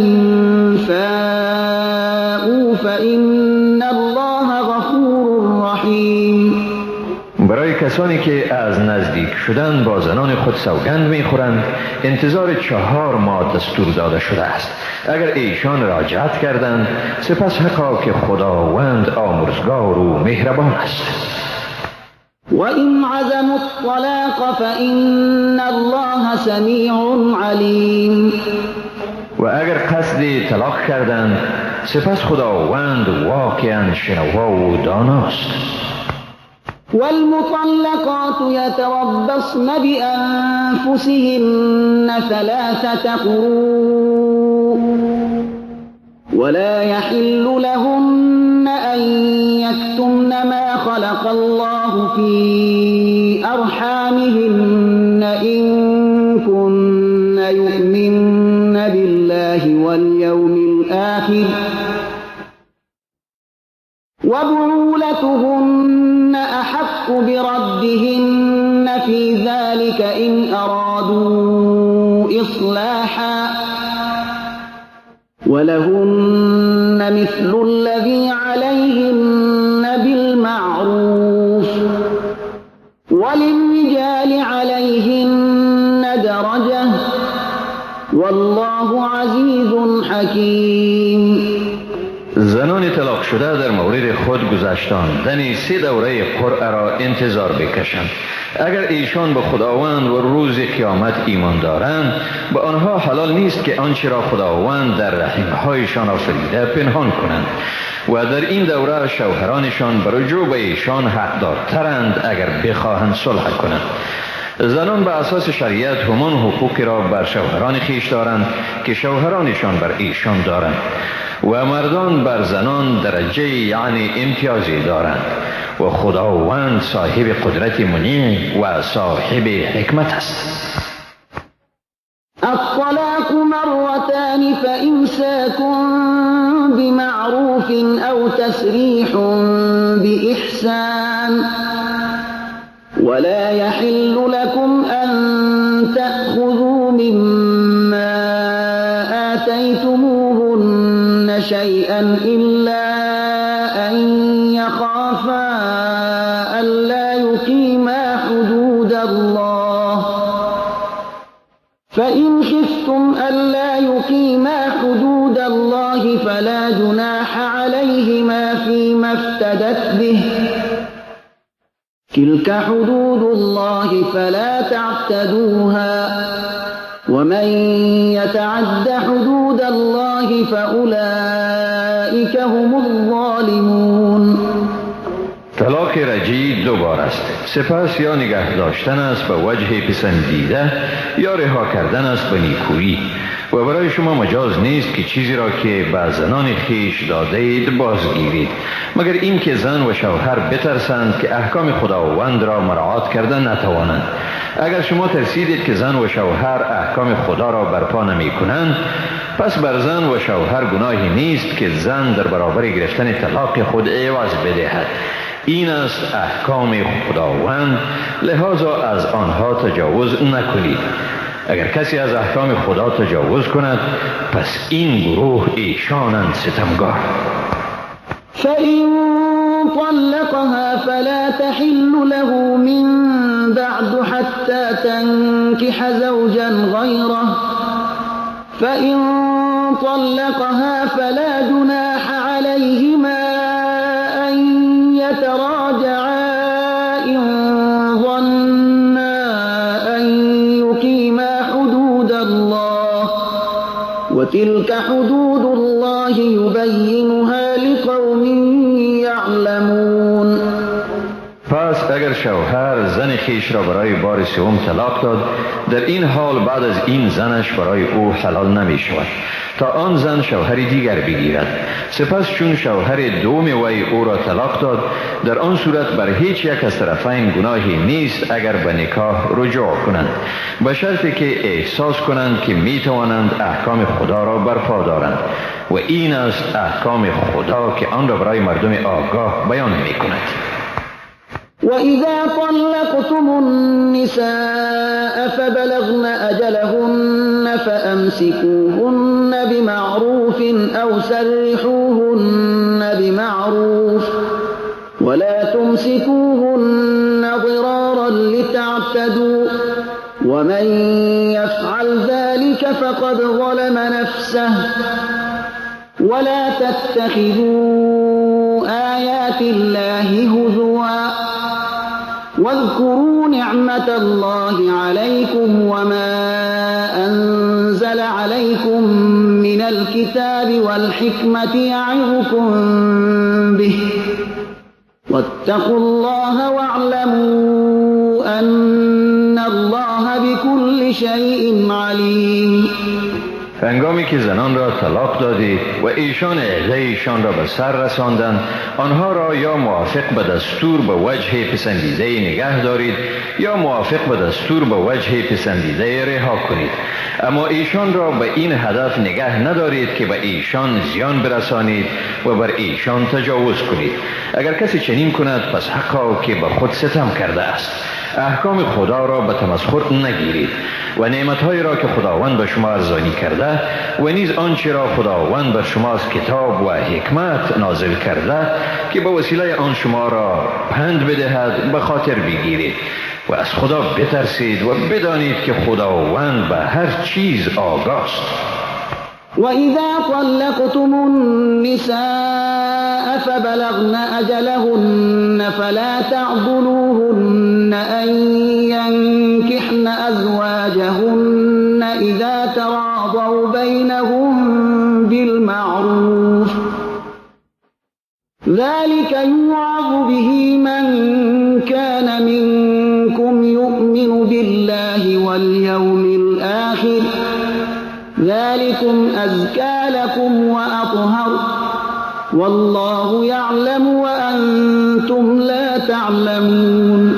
فاءوا فإن الله غفور رحیم. برای کسانی که از نزدیک شدن با زنان خود سوگند میخورند انتظار 4 ماه دستور داده شده است. اگر ایشان راجعت کردند سپس حقا که خداوند آمرزگار و مهربان است. و این عزموا الطلاق فإن الله سمیع علیم. و اگر قصد طلاق کردند سپس خداوند واقعا شنوا و داناست. والمطلقات يتربصن بأنفسهن 3 قروء ولا يحل لهن أن يكتمن ما خلق الله في أرحامهن إن كن يؤمن بالله واليوم الآخر وبعولتهن أحق بردهن في ذلك إن أرادوا إصلاحا ولهن مثل الذي عليهن بالمعروف وللرجال عليهن درجة والله عزيز حكيم. زنان طلاق شده در مورد خود گذشتاندن 3 دوره قرعه را انتظار بکشند. اگر ایشان به خداوند و روز قیامت ایمان دارند، به آنها حلال نیست که آنچه را خداوند در رحمهایشان آفریده پنهان کنند و در این دوره شوهرانشان بر رجوع به ایشان حقدارترند اگر بخواهند صلح کنند. زنان به اساس شریعت همان حقوقی را بر شوهران خویش دارند که شوهرانشان بر ایشان دارند و مردان بر زنان درجه یعنی امتیازی دارند و خداوند صاحب قدرت منیع و صاحب حکمت است. الطلاق مرتان فإمساك بمعروف أو تسريح بإحسان ولا يحل لكم أن تأخذوا مما آتيتموهن شيئا إلا أن يخافا ألا يقيما حدود الله فإن خفتم ألا يقيما حدود الله فلا جناح عليهما فيما افتدت به تلك حدود الله فلا تعتدوها ومن يتعد حدود الله فأولئك هم الظالمون. طلاق رجعی 2 بار است. سپس یا نگه داشتن است به وجه پسندیده یا رها کردن است به نیکویی و برای شما مجاز نیست که چیزی را که به زنان خویش داده اید بازگیرید، مگر اینکه زن و شوهر بترسند که احکام خداوند را مراعات کرده نتوانند. اگر شما ترسیدید که زن و شوهر احکام خدا را برپا نمی کنند، پس بر زن و شوهر گناهی نیست که زن در برابر گرفتن طلاق خود عوض بدهد. این است احکام خداوند، لذا از آنها تجاوز نکنید. اگر کسی از احکام خدا تجاوز کند، پس این گروه ایشانند ستمگار. فإن طلقها فلا تحل له من بعد حتى تنكح زوجا غيره فإن طلقها فلا جناح عليهما أن يتراجعا إن ظنا أن يقيما حدود الله وتلك حدود الله يبينها لقوم يعلمون. پس اگر شوهر زن خویش را برای بار سوم طلاق داد، در این حال بعد از این زنش برای او حلال نمی شود تا آن زن شوهر دیگر بگیرد. سپس چون شوهر دوم وی او را طلاق داد، در آن صورت بر هیچ یک از طرفین گناهی نیست اگر به نکاح رجوع کنند، به شرطی که احساس کنند که می توانند احکام خدا را برپا دارند و این است احکام خدا که آن را برای مردم آگاه بیان می کند. وَإِذَا طَلَّقْتُمُ النِّسَاءَ فَبَلَغْنَ أَجَلَهُنَّ فَأَمْسِكُوهُنَّ بِمَعْرُوفٍ أَوْ سَرِّحُوهُنَّ بِمَعْرُوفٍ وَلَا تُمْسِكُوهُنَّ ضِرَارًا لِتَعْتَدُوا وَمَن يَفْعَلْ ذَلِكَ فَقَدْ ظَلَمَ نَفْسَهُ وَلَا تَتَّخِذُوا آيَاتِ اللَّهِ هُزُوًا واذكروا نعمة الله عليكم وما أنزل عليكم من الكتاب والحكمة يعظكم به واتقوا الله واعلموا أن الله بكل شيء عليم. هنگامی که زنان را طلاق دادید و ایشان عده ایشان را به سر رساندند، آنها را یا موافق به دستور به وجه پسندیده نگه دارید یا موافق به دستور به وجه پسندیده رها کنید. اما ایشان را به این هدف نگه ندارید که به ایشان زیان برسانید و بر ایشان تجاوز کنید. اگر کسی چنین کند پس حقا که به خود ستم کرده است. احکام خدا را به تمسخر نگیرید و نعمتهایی را که خداوند به شما ارزانی کرده و نیز آنچه را خداوند بر شما از کتاب و حکمت نازل کرده که به وسیله آن شما را پند بدهد به خاطر بگیرید و از خدا بترسید و بدانید که خداوند به هر چیز آگاست. وإذا طلقتم النساء فبلغن أجلهن فلا تعضلوهن أن ينكحن أزواجهن إذا تراضوا بينهم بالمعروف ذلك يوعظ به من كان منكم يؤمن بالله واليوم الآخر ذلكم أزكى لكم وأطهر والله يعلم وأنتم لا تعلمون.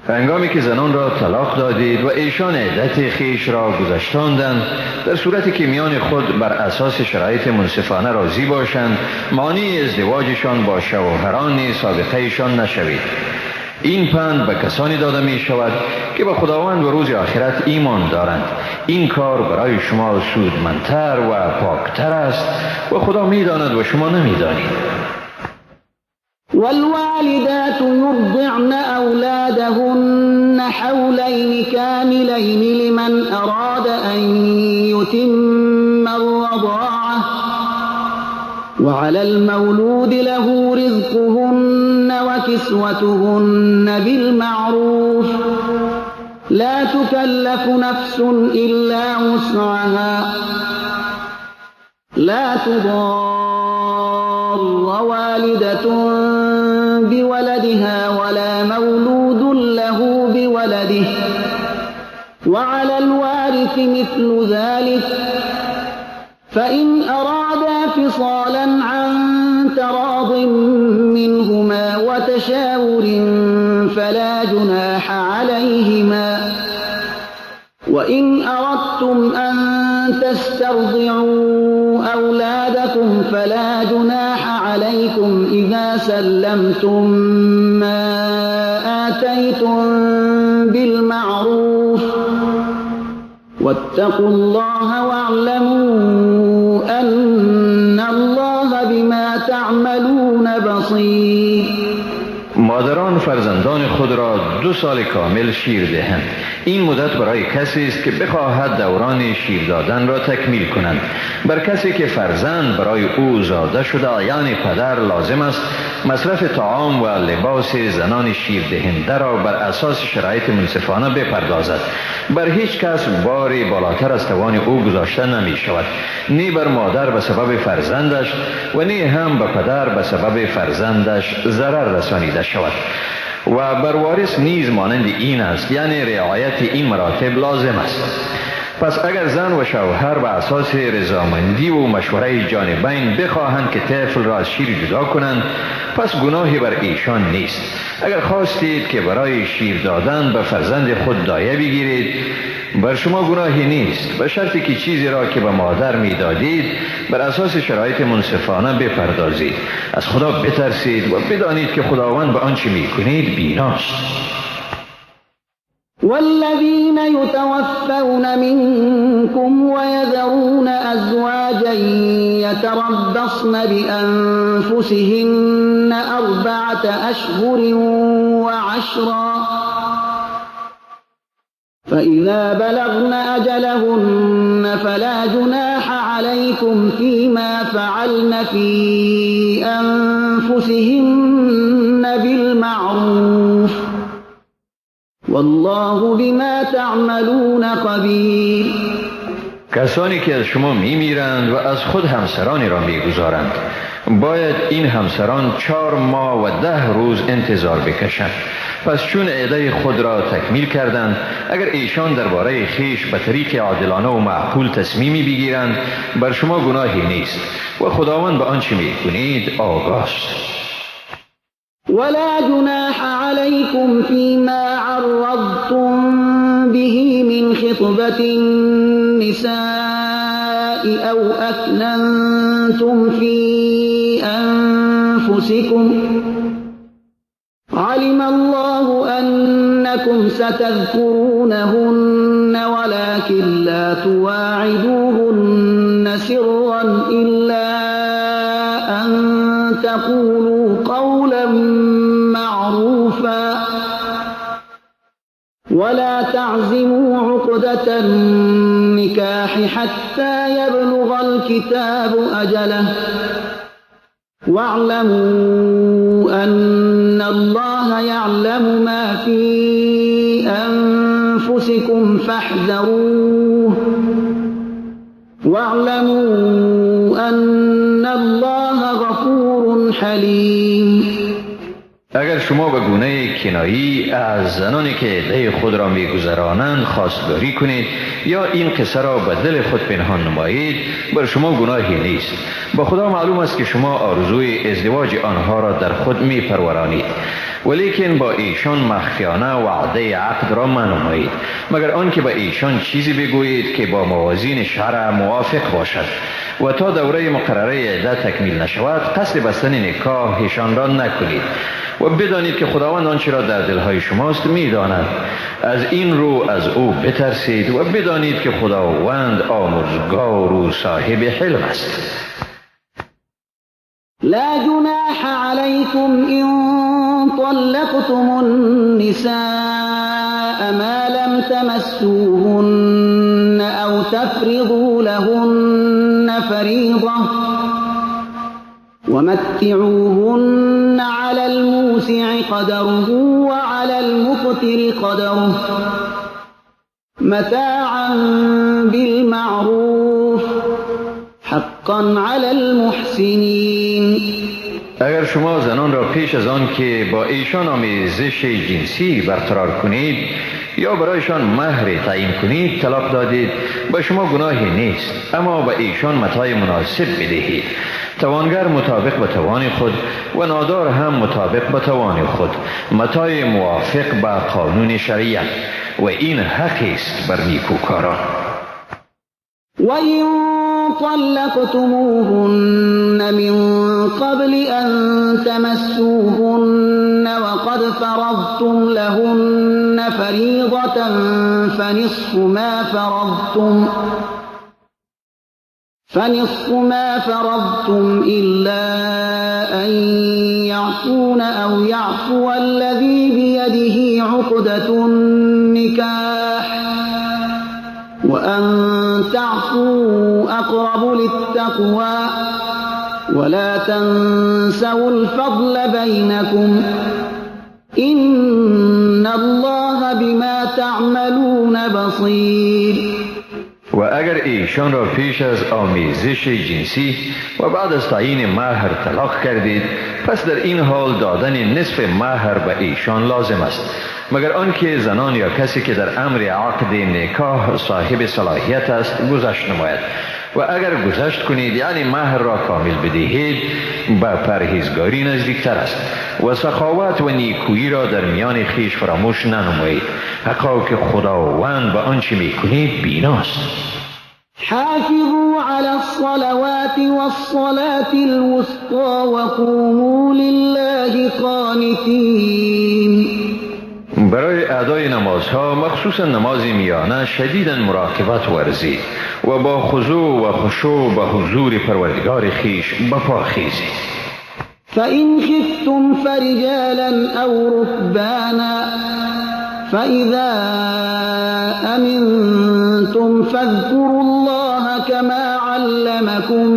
هنگامی که زنان را طلاق دادید و ایشان عدت خویش را گذشتاندند، در صورتی که میان خود بر اساس شرایط منصفانه راضی باشند، مانع ازدواجشان با شوهران سابقهشان نشوید. این پند به کسانی داده می شود که به خداوند و روز آخرت ایمان دارند. این کار برای شما سودمندتر و پاکتر است و خدا می داند و شما نمی دانید. والوالدات يرضعن أولادهن حولين كاملين لمن أراد أن يتم الرضاعة وعلى المولود له رزقهن وكسوتهن بالمعروف لا تكلف نفس إلا وسعها لا تضار والدة بولدها ولا مولود له بولده وعلى الوارث مثل ذلك فإن أرادا فصالا عن تراض منهما وتشاور فلا جناح عليهما وإن أردتم أن تسترضعوا أولادكم فلا جناح عليكم إذا سلمتم ما آتيتم بالمعروف واتقوا الله واعلموا أن الله بما تعملون بصير. مادران فرزندان خود را 2 سال کامل شیر دهند. این مدت برای کسی است که بخواهد دوران شیر دادن را تکمیل کنند. بر کسی که فرزند برای او زاده شده یعنی پدر لازم است مصرف طعام و لباس زنان شیر دهنده را بر اساس شرایط منصفانه بپردازد. بر هیچ کس باری بالاتر از توان او گذاشته نمی شود، نی بر مادر به سبب فرزندش و نی هم به پدر به سبب فرزندش ضرر رسانیده شود. و بر وارث نیز مانند این است، یعنی رعایت این مراتب لازم است. پس اگر زن و شوهر به اساس رضامندی و مشوره جانبین بخواهند که طفل را از شیر جدا کنند، پس گناهی بر ایشان نیست. اگر خواستید که برای شیر دادن به فرزند خود دایه بگیرید، بر شما گناهی نیست، به شرطی که چیزی را که به مادر میدادید بر اساس شرایط منصفانه بپردازید. از خدا بترسید و بدانید که خداوند به آنچه میکنید بیناست. والذین یتوفون منکم ویذرون ازواجا یتربصن بانفسهن 4 أشهر و10 فإذا بلغن أجلهن فلا جناح عليكم فيما فعلن في أنفسهن بالمعروف والله بما تعملون خبير. کسانی که از شما میمیرند و از خود همسرانی را میگذارند، باید این همسران 4 ماه و 10 روز انتظار بکشند. پس چون عده خود را تکمیل کردند، اگر ایشان درباره خیش به طریق عادلانه و معقول تصمیمی بگیرند، بر شما گناهی نیست و خداوند به آنچه میکنید آگاست. ولا جناح عليكم فيما عرضتم به من خطبة النساء أو أكننتم في أنفسكم علم الله أنكم ستذكرونهن ولكن لا تواعدوهن سرا إلا أن تقولوا قولا معروفا ولا تعزموا عقدة النكاح حتى يبلغ الكتاب أجله واعلموا أن الله يعلم ما في أنفسكم فاحذروه واعلموا أن الله غفور حليم. اگر شما به گونه کنایی از زنانی که عده خود را میگذرانند خواستگاری کنید یا این قصه را به دل خود پنهان نمایید، بر شما گناهی نیست. با خدا معلوم است که شما آرزوی ازدواج آنها را در خود میپرورانید، ولیکن با ایشان مخفیانه وعده عقد را منمایید، مگر آنکه به ایشان چیزی بگویید که با موازین شرع موافق باشد و تا دوره مقرره عده تکمیل نشود قصد بستن نکاحشان را نکنید و بدانید که خداوند آنچه را در دلهای شماست میداند. از این رو از او بترسید و بدانید که خداوند آمرزگار و صاحب حلم است. لا جناح عليكم إن طلقتم النساء ما لم تمسوهن أو تفرضوا لهن فريضة ومتعوهن على الموسع قدره وعلى المقتر قدره متاعا بالمعروف حقا على المحسنين. اگر شما زنان را پیش از آن که با ایشان آمیزش جنسی برقرار کنید یا برایشان مهر تعیین کنید طلاق دادید، به شما گناهی نیست، اما به ایشان متاع مناسب بدهید. توانگر مطابق به توان خود و نادار هم مطابق به توان خود، متاع موافق به قانون شریعت، و این حق است بر نیکوکاران. وَإِن طَلَّقْتُمُوهُنَّ مِن قَبْلِ أَن تَمَسُّوهُنَّ وَقَدْ فَرَضْتُمْ لَهُنَّ فَرِيضَةً فَنِصْفُ مَا فَرَضْتُمْ إِلَّا أَن يَعْفُونَ أَوْ يَعْفُوَ الَّذِي بِيَدِهِ عُقْدَةُ النِّكَاحِ وَأَن تَعْفُوا أَقْرَبُ لِلتَّقْوَى وَلَا تَنسَوُا الْفَضْلَ بَيْنَكُمْ إِنَّ اللَّهَ بِمَا تَعْمَلُونَ بَصِيرٌ. و اگر ایشان را پیش از آمیزش جنسی و بعد از تعیین مهر طلاق کردید، پس در این حال دادن نصف مهر به ایشان لازم است، مگر آنکه زنان یا کسی که در امر عقد نکاح صاحب صلاحیت است گذشت نماید. و اگر گذشت کنید، یعنی مهر را کامل بدهید، به پرهیزگاری نزدیکتر است و سخاوت و نیکویی را در میان خویش فراموش ننمایید، حقا که خداوند به آنچه میکنید بیناست. حافظوا على الصلوات والصلاة الوسطى وقوموا لله قانتين. برای ادای نمازها، مخصوصا نماز میانه، شدیداً مراقبت ورزید و با خضوع و خشوع به حضور پروردگار خویش بپا خیزید. فإن خفتم فرجالا أو ركبانا فإذا أمنتم فاذكروا الله كما علمكم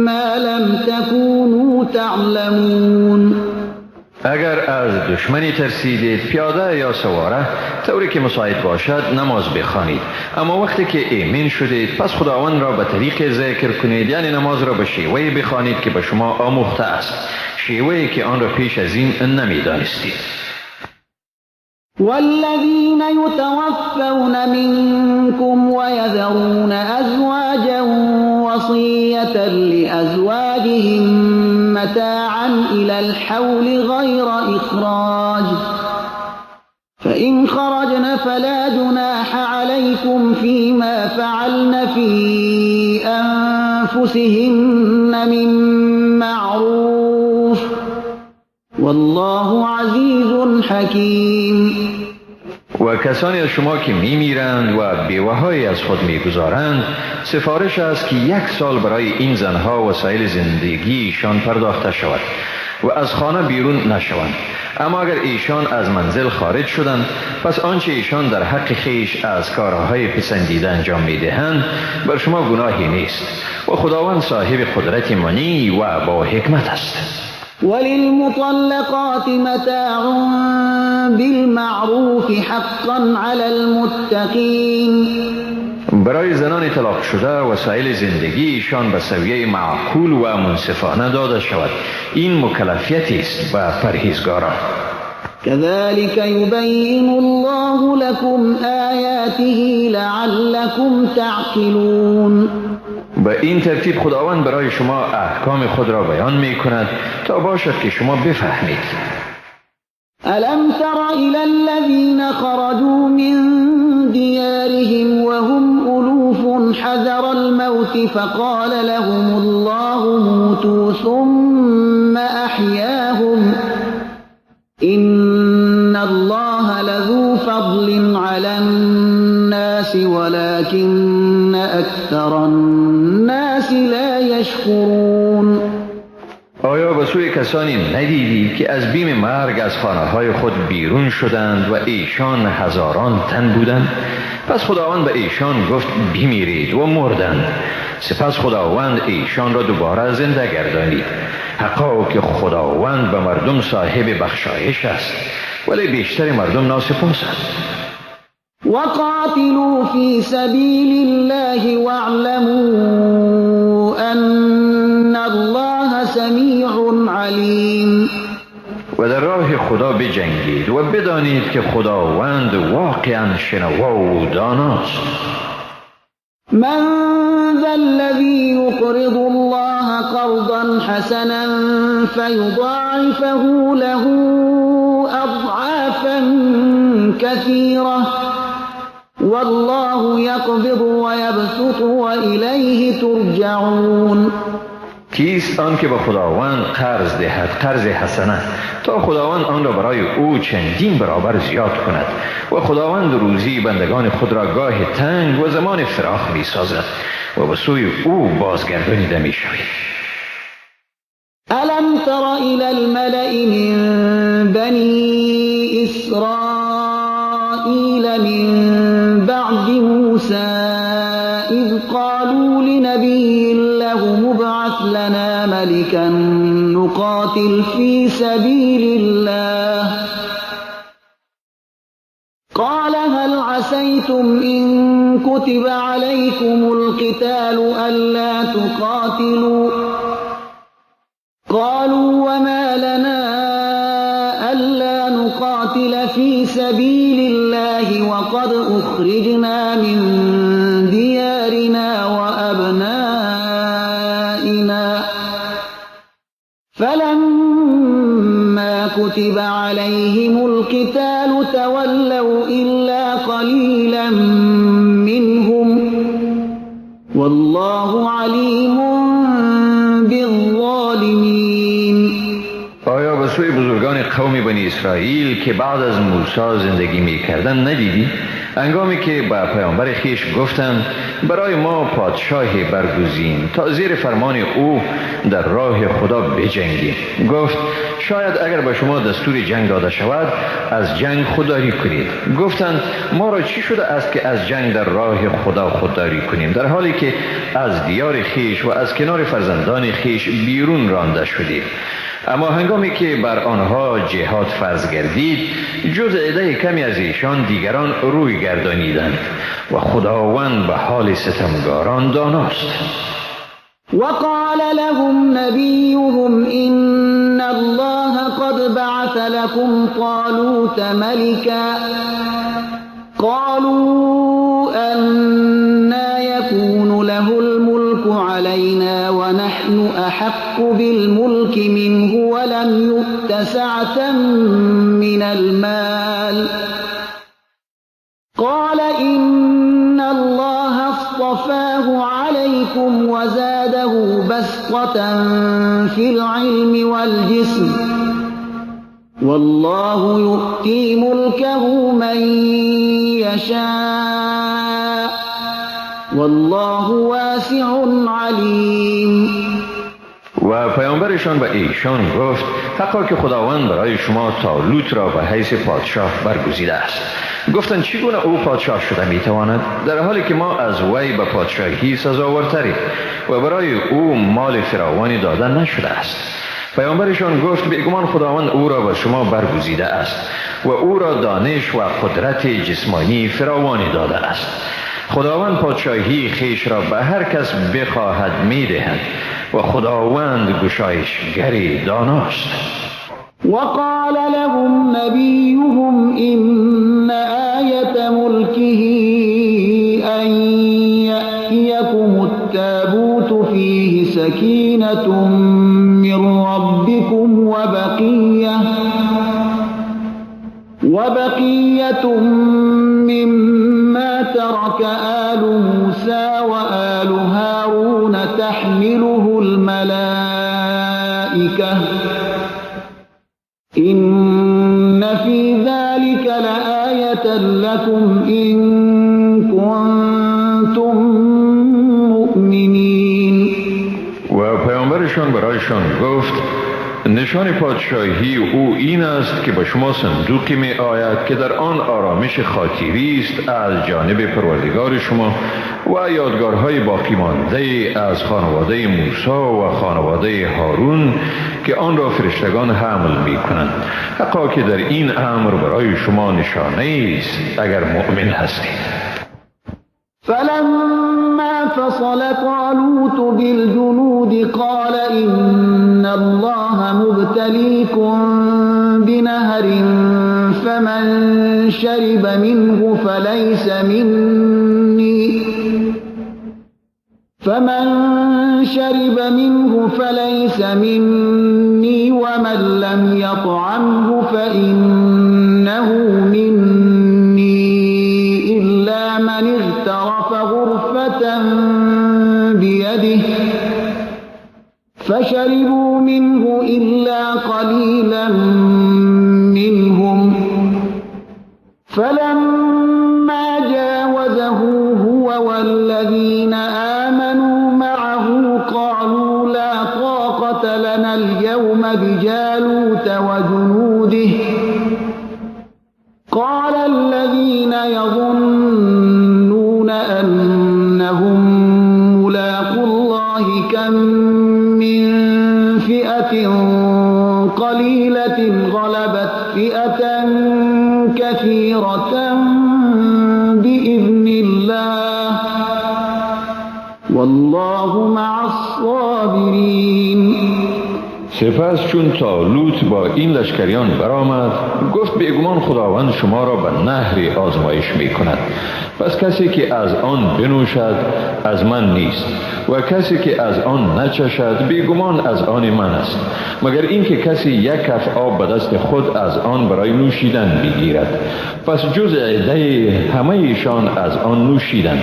ما لم تكونوا تعلمون. اگر از دشمنی ترسیدید پیاده یا سواره طوری که مساعد باشد نماز بخوانید، اما وقتی که ایمن شدید پس خداوند را به طریق ذکر کنید، یعنی نماز را به شیوهی بخوانید که به شما آموخته است، شیوهی که آن را پیش از این نمیدانستید. والذین یتوفون منکم ویذرون ازواجا وصیة لأزواجهم متاعا إلى الحول غير إخراج فإن خرجن فلا جناح عليكم فيما فعلن في أنفسهن من معروف والله عزیز حکیم. و کسانی از شما که میمیرند و بیوه‌هایی از خود میگذارند، سفارش است که 1 سال برای این زنها وسایل زندگیشان پرداخته شود و از خانه بیرون نشوند. اما اگر ایشان از منزل خارج شدند، پس آنچه ایشان در حق خیش از کارهای پسندیده انجام میدهند بر شما گناهی نیست و خداوند صاحب قدرت منی و با حکمت است. وللمطلقات متاع بالمعروف حقا على المتقین. برای زنان طلاق شده وسایل زندگی ایشان به سویه معقول و منصفانه داده شود. این مکلفیتی است به پرهیزگاران. كذلك يبين الله لكم آیاته لعلكم تعقلون. به این ترتیب خداوند برای شما احکام خود را بیان می کند تا باشد که شما بفهمید. ألم تر إلى الذين خرجوا من ديارهم وهم ألوف حذر الموت فقال لهم الله موتوا ثم أحياهم إن الله لذو فضل على الناس ولكن أكثر الناس لا يشكرون. آیا به سوی کسانی ندیدی که از بیم مرگ از خانه‌های خود بیرون شدند و ایشان هزاران تن بودند؟ پس خداوند به ایشان گفت بمیرید و مردند. سپس خداوند ایشان را دوباره زنده گردانید. حقا که خداوند به مردم صاحب بخشایش است، ولی بیشتر مردم ناسپاسند. وقاتلوا فی سبیل الله واعلموا ان الله سمیع علیم. و در راه خدا بجنگید و بدانید که خداوند واقعا شنوا و داناست. من ذا الذي يقرض الله قرضا حسنا فيضاعفه له أضعافا كثيرة والله يقبض ويبسط وإليه ترجعون. کیست آن که به خداوند قرض دهد قرض حسنه تا خداوند آن را برای او چندین برابر زیاد کند و خداوند روزی بندگان خود را گاه تنگ و زمان فراخ می سازد و به سوی او بازگردانیده می شوید. الم تر الى الملأ من بنی اسرائیل من بعد موسی اذ قالوا لنبی له ابعث لنا ملكا نقاتل في سبيل الله قال هل عسيتم إن كتب عليكم القتال ألا تقاتلوا قالوا وما لنا ألا نقاتل في سبيل الله وقد أخرجنا من ديارنا وأبنائنا فلما كتب عليهم القتال تولوا إلا قليلا منهم والله عليم بالظالمين. آیا به سوی بزرگان قوم بنی اسرائیل که بعد از موسی زندگی می‌کردند ندیدی؟ هنگامی که به پیامبر خیش گفتند برای ما پادشاهی برگزین تا زیر فرمان او در راه خدا بجنگیم، گفت شاید اگر به شما دستور جنگ داده شود از جنگ خودداری کنید. گفتند ما را چی شده است که از جنگ در راه خدا خودداری کنیم، در حالی که از دیار خیش و از کنار فرزندان خیش بیرون رانده شدیم؟ اما هنگامی که بر آنها جهاد فرض گردید، جز عده کمی از ایشان دیگران روی گردانیدند و خداوند به حال ستمگاران داناست. وقال لهم نبيهم إن الله قد بعث لكم طالوت ملكا قالوا أنى يكون له الملك علينا ونحن أحق بالملك منه ولم يؤت سعة من المال قال إن الله اصطفاه عليكم وزاده بسطة في العلم والجسم والله يؤتي ملكه من يشاء والله واسع علیم. و پیامبرشان به ایشان گفت حقا که خداوند برای شما طالوت را به حیث پادشاه برگزیده است. گفتند چگونه او پادشاه شده میتواند در حالی که ما از وی به پادشاهی سزاوارتریم و برای او مال فراوانی داده نشده است. پیامبرشان گفت بیگمان خداوند او را به شما برگزیده است و او را دانش و قدرت جسمانی فراوانی داده است. خداوند پادشاهی خیش را به هر کس بخواهد میدهد و خداوند گشایشگر داناست. وقال لهم نبيهم إن آية ملكه أن يأتيكم التابوت فيه سكينة من ربكم وبقية مما ترك آل موسى وآل هارون تحمله الملائكة إن في ذلك لآية لكم إن كنتم مؤمنين. و پیامبرشان برایشان گفت نشان پادشاهی او این است که به شما صندوقی می آید که در آن آرامش خاطری است از جانب پروردگار شما و یادگارهای باقی مانده از خانواده موسی و خانواده هارون که آن را فرشتگان حمل می کنند. حقا که در این امر برای شما نشانه است اگر مؤمن هستید. فلما فصل طالوت بالجنود قال إن الله مبتليكم بنهر فمن شرب منه فليس مني ومن لم يطعمه فإنه مني إلا من اغترف غرفة بيده فشربوا منه إلا قليلا منهم فلما جاوزه هو والذين آمنوا معه قالوا لا طاقة لنا اليوم بجالوت وجنوده قال الذين يظنون أنهم ملاقو الله كم من فئة قليلة غلبت فئة كثيرة بإذن الله والله مع الصابرين. سپس چون طالوت با این لشکریان برآمد گفت بیگمان خداوند شما را به نهری آزمایش می کند، پس کسی که از آن بنوشد از من نیست و کسی که از آن نچشد بیگمان از آن من است، مگر اینکه کسی یک کف آب به دست خود از آن برای نوشیدن بگیرد. پس جز عده همه ایشان از آن نوشیدند.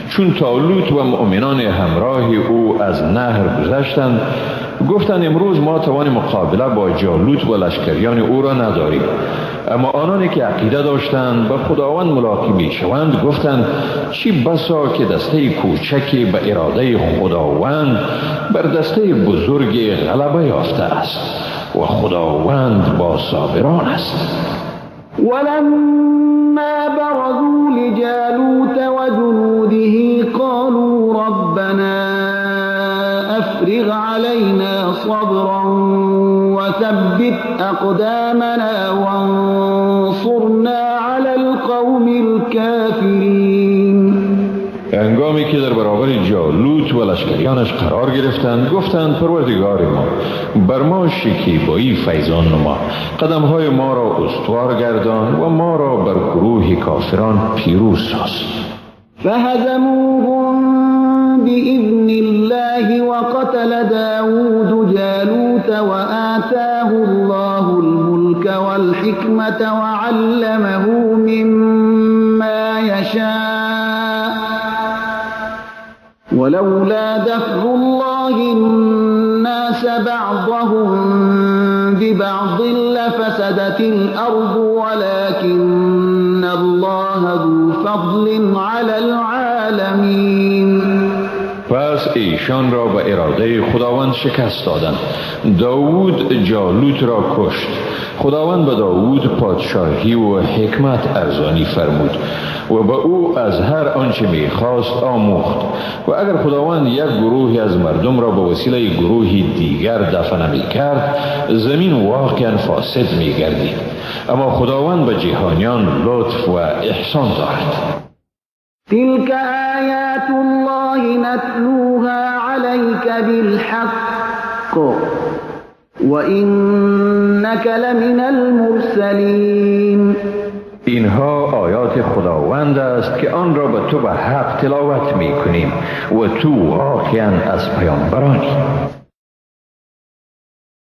چون طالوت و مؤمنان همراه او از نهر گذشتند گفتند امروز ما توان مقابله با جالوت و لشکریان او را نداریم. اما آنانی که عقیده داشتند به خداوند ملاقی می شوند گفتند چی بسا که دسته کوچکی به اراده خداوند بر دسته بزرگ غلبه یافته است و خداوند با صابران است. ولما برزوا لجالوت وجنوده قالوا ربنا افرغ علينا صبرا وثبت أقدامنا وانصرنا على القوم الكافرين. هنگامی که در برابر جالوت و لشکریانش قرار گرفتند، گفتند پروردگار ما، بر ما شکیبایی فیضان نما، قدمهای ما را استوار گردان و ما را بر گروه کافران پیروز ساز. فهزموهم بإذن الله وقتل داود جالوت وآتاه الله الملك والحكمة وعلمه مما يشاء ولولا دفع الله الناس بعضهم ببعض لفسدت الأرض ولكن الله ذو فضل على العالمين. پس ایشان را به اراده خداوند شکست دادند. داود جالوت را کشت. خداوند به داود پادشاهی و حکمت ارزانی فرمود و به او از هر آنچه میخواست آموخت. و اگر خداوند یک گروهی از مردم را به وسیله گروهی دیگر دفع نمیکرد، زمین واقعا فاسد میگردید. اما خداوند به جهانیان لطف و احسان دارد. تلك آیات الله نتلوها علیک بالحق وإنك لمن المرسلین. اینها آیات خداوند است که آن را به تو به حق تلاوت می کنیم و تو واقعا از پیامبرانی.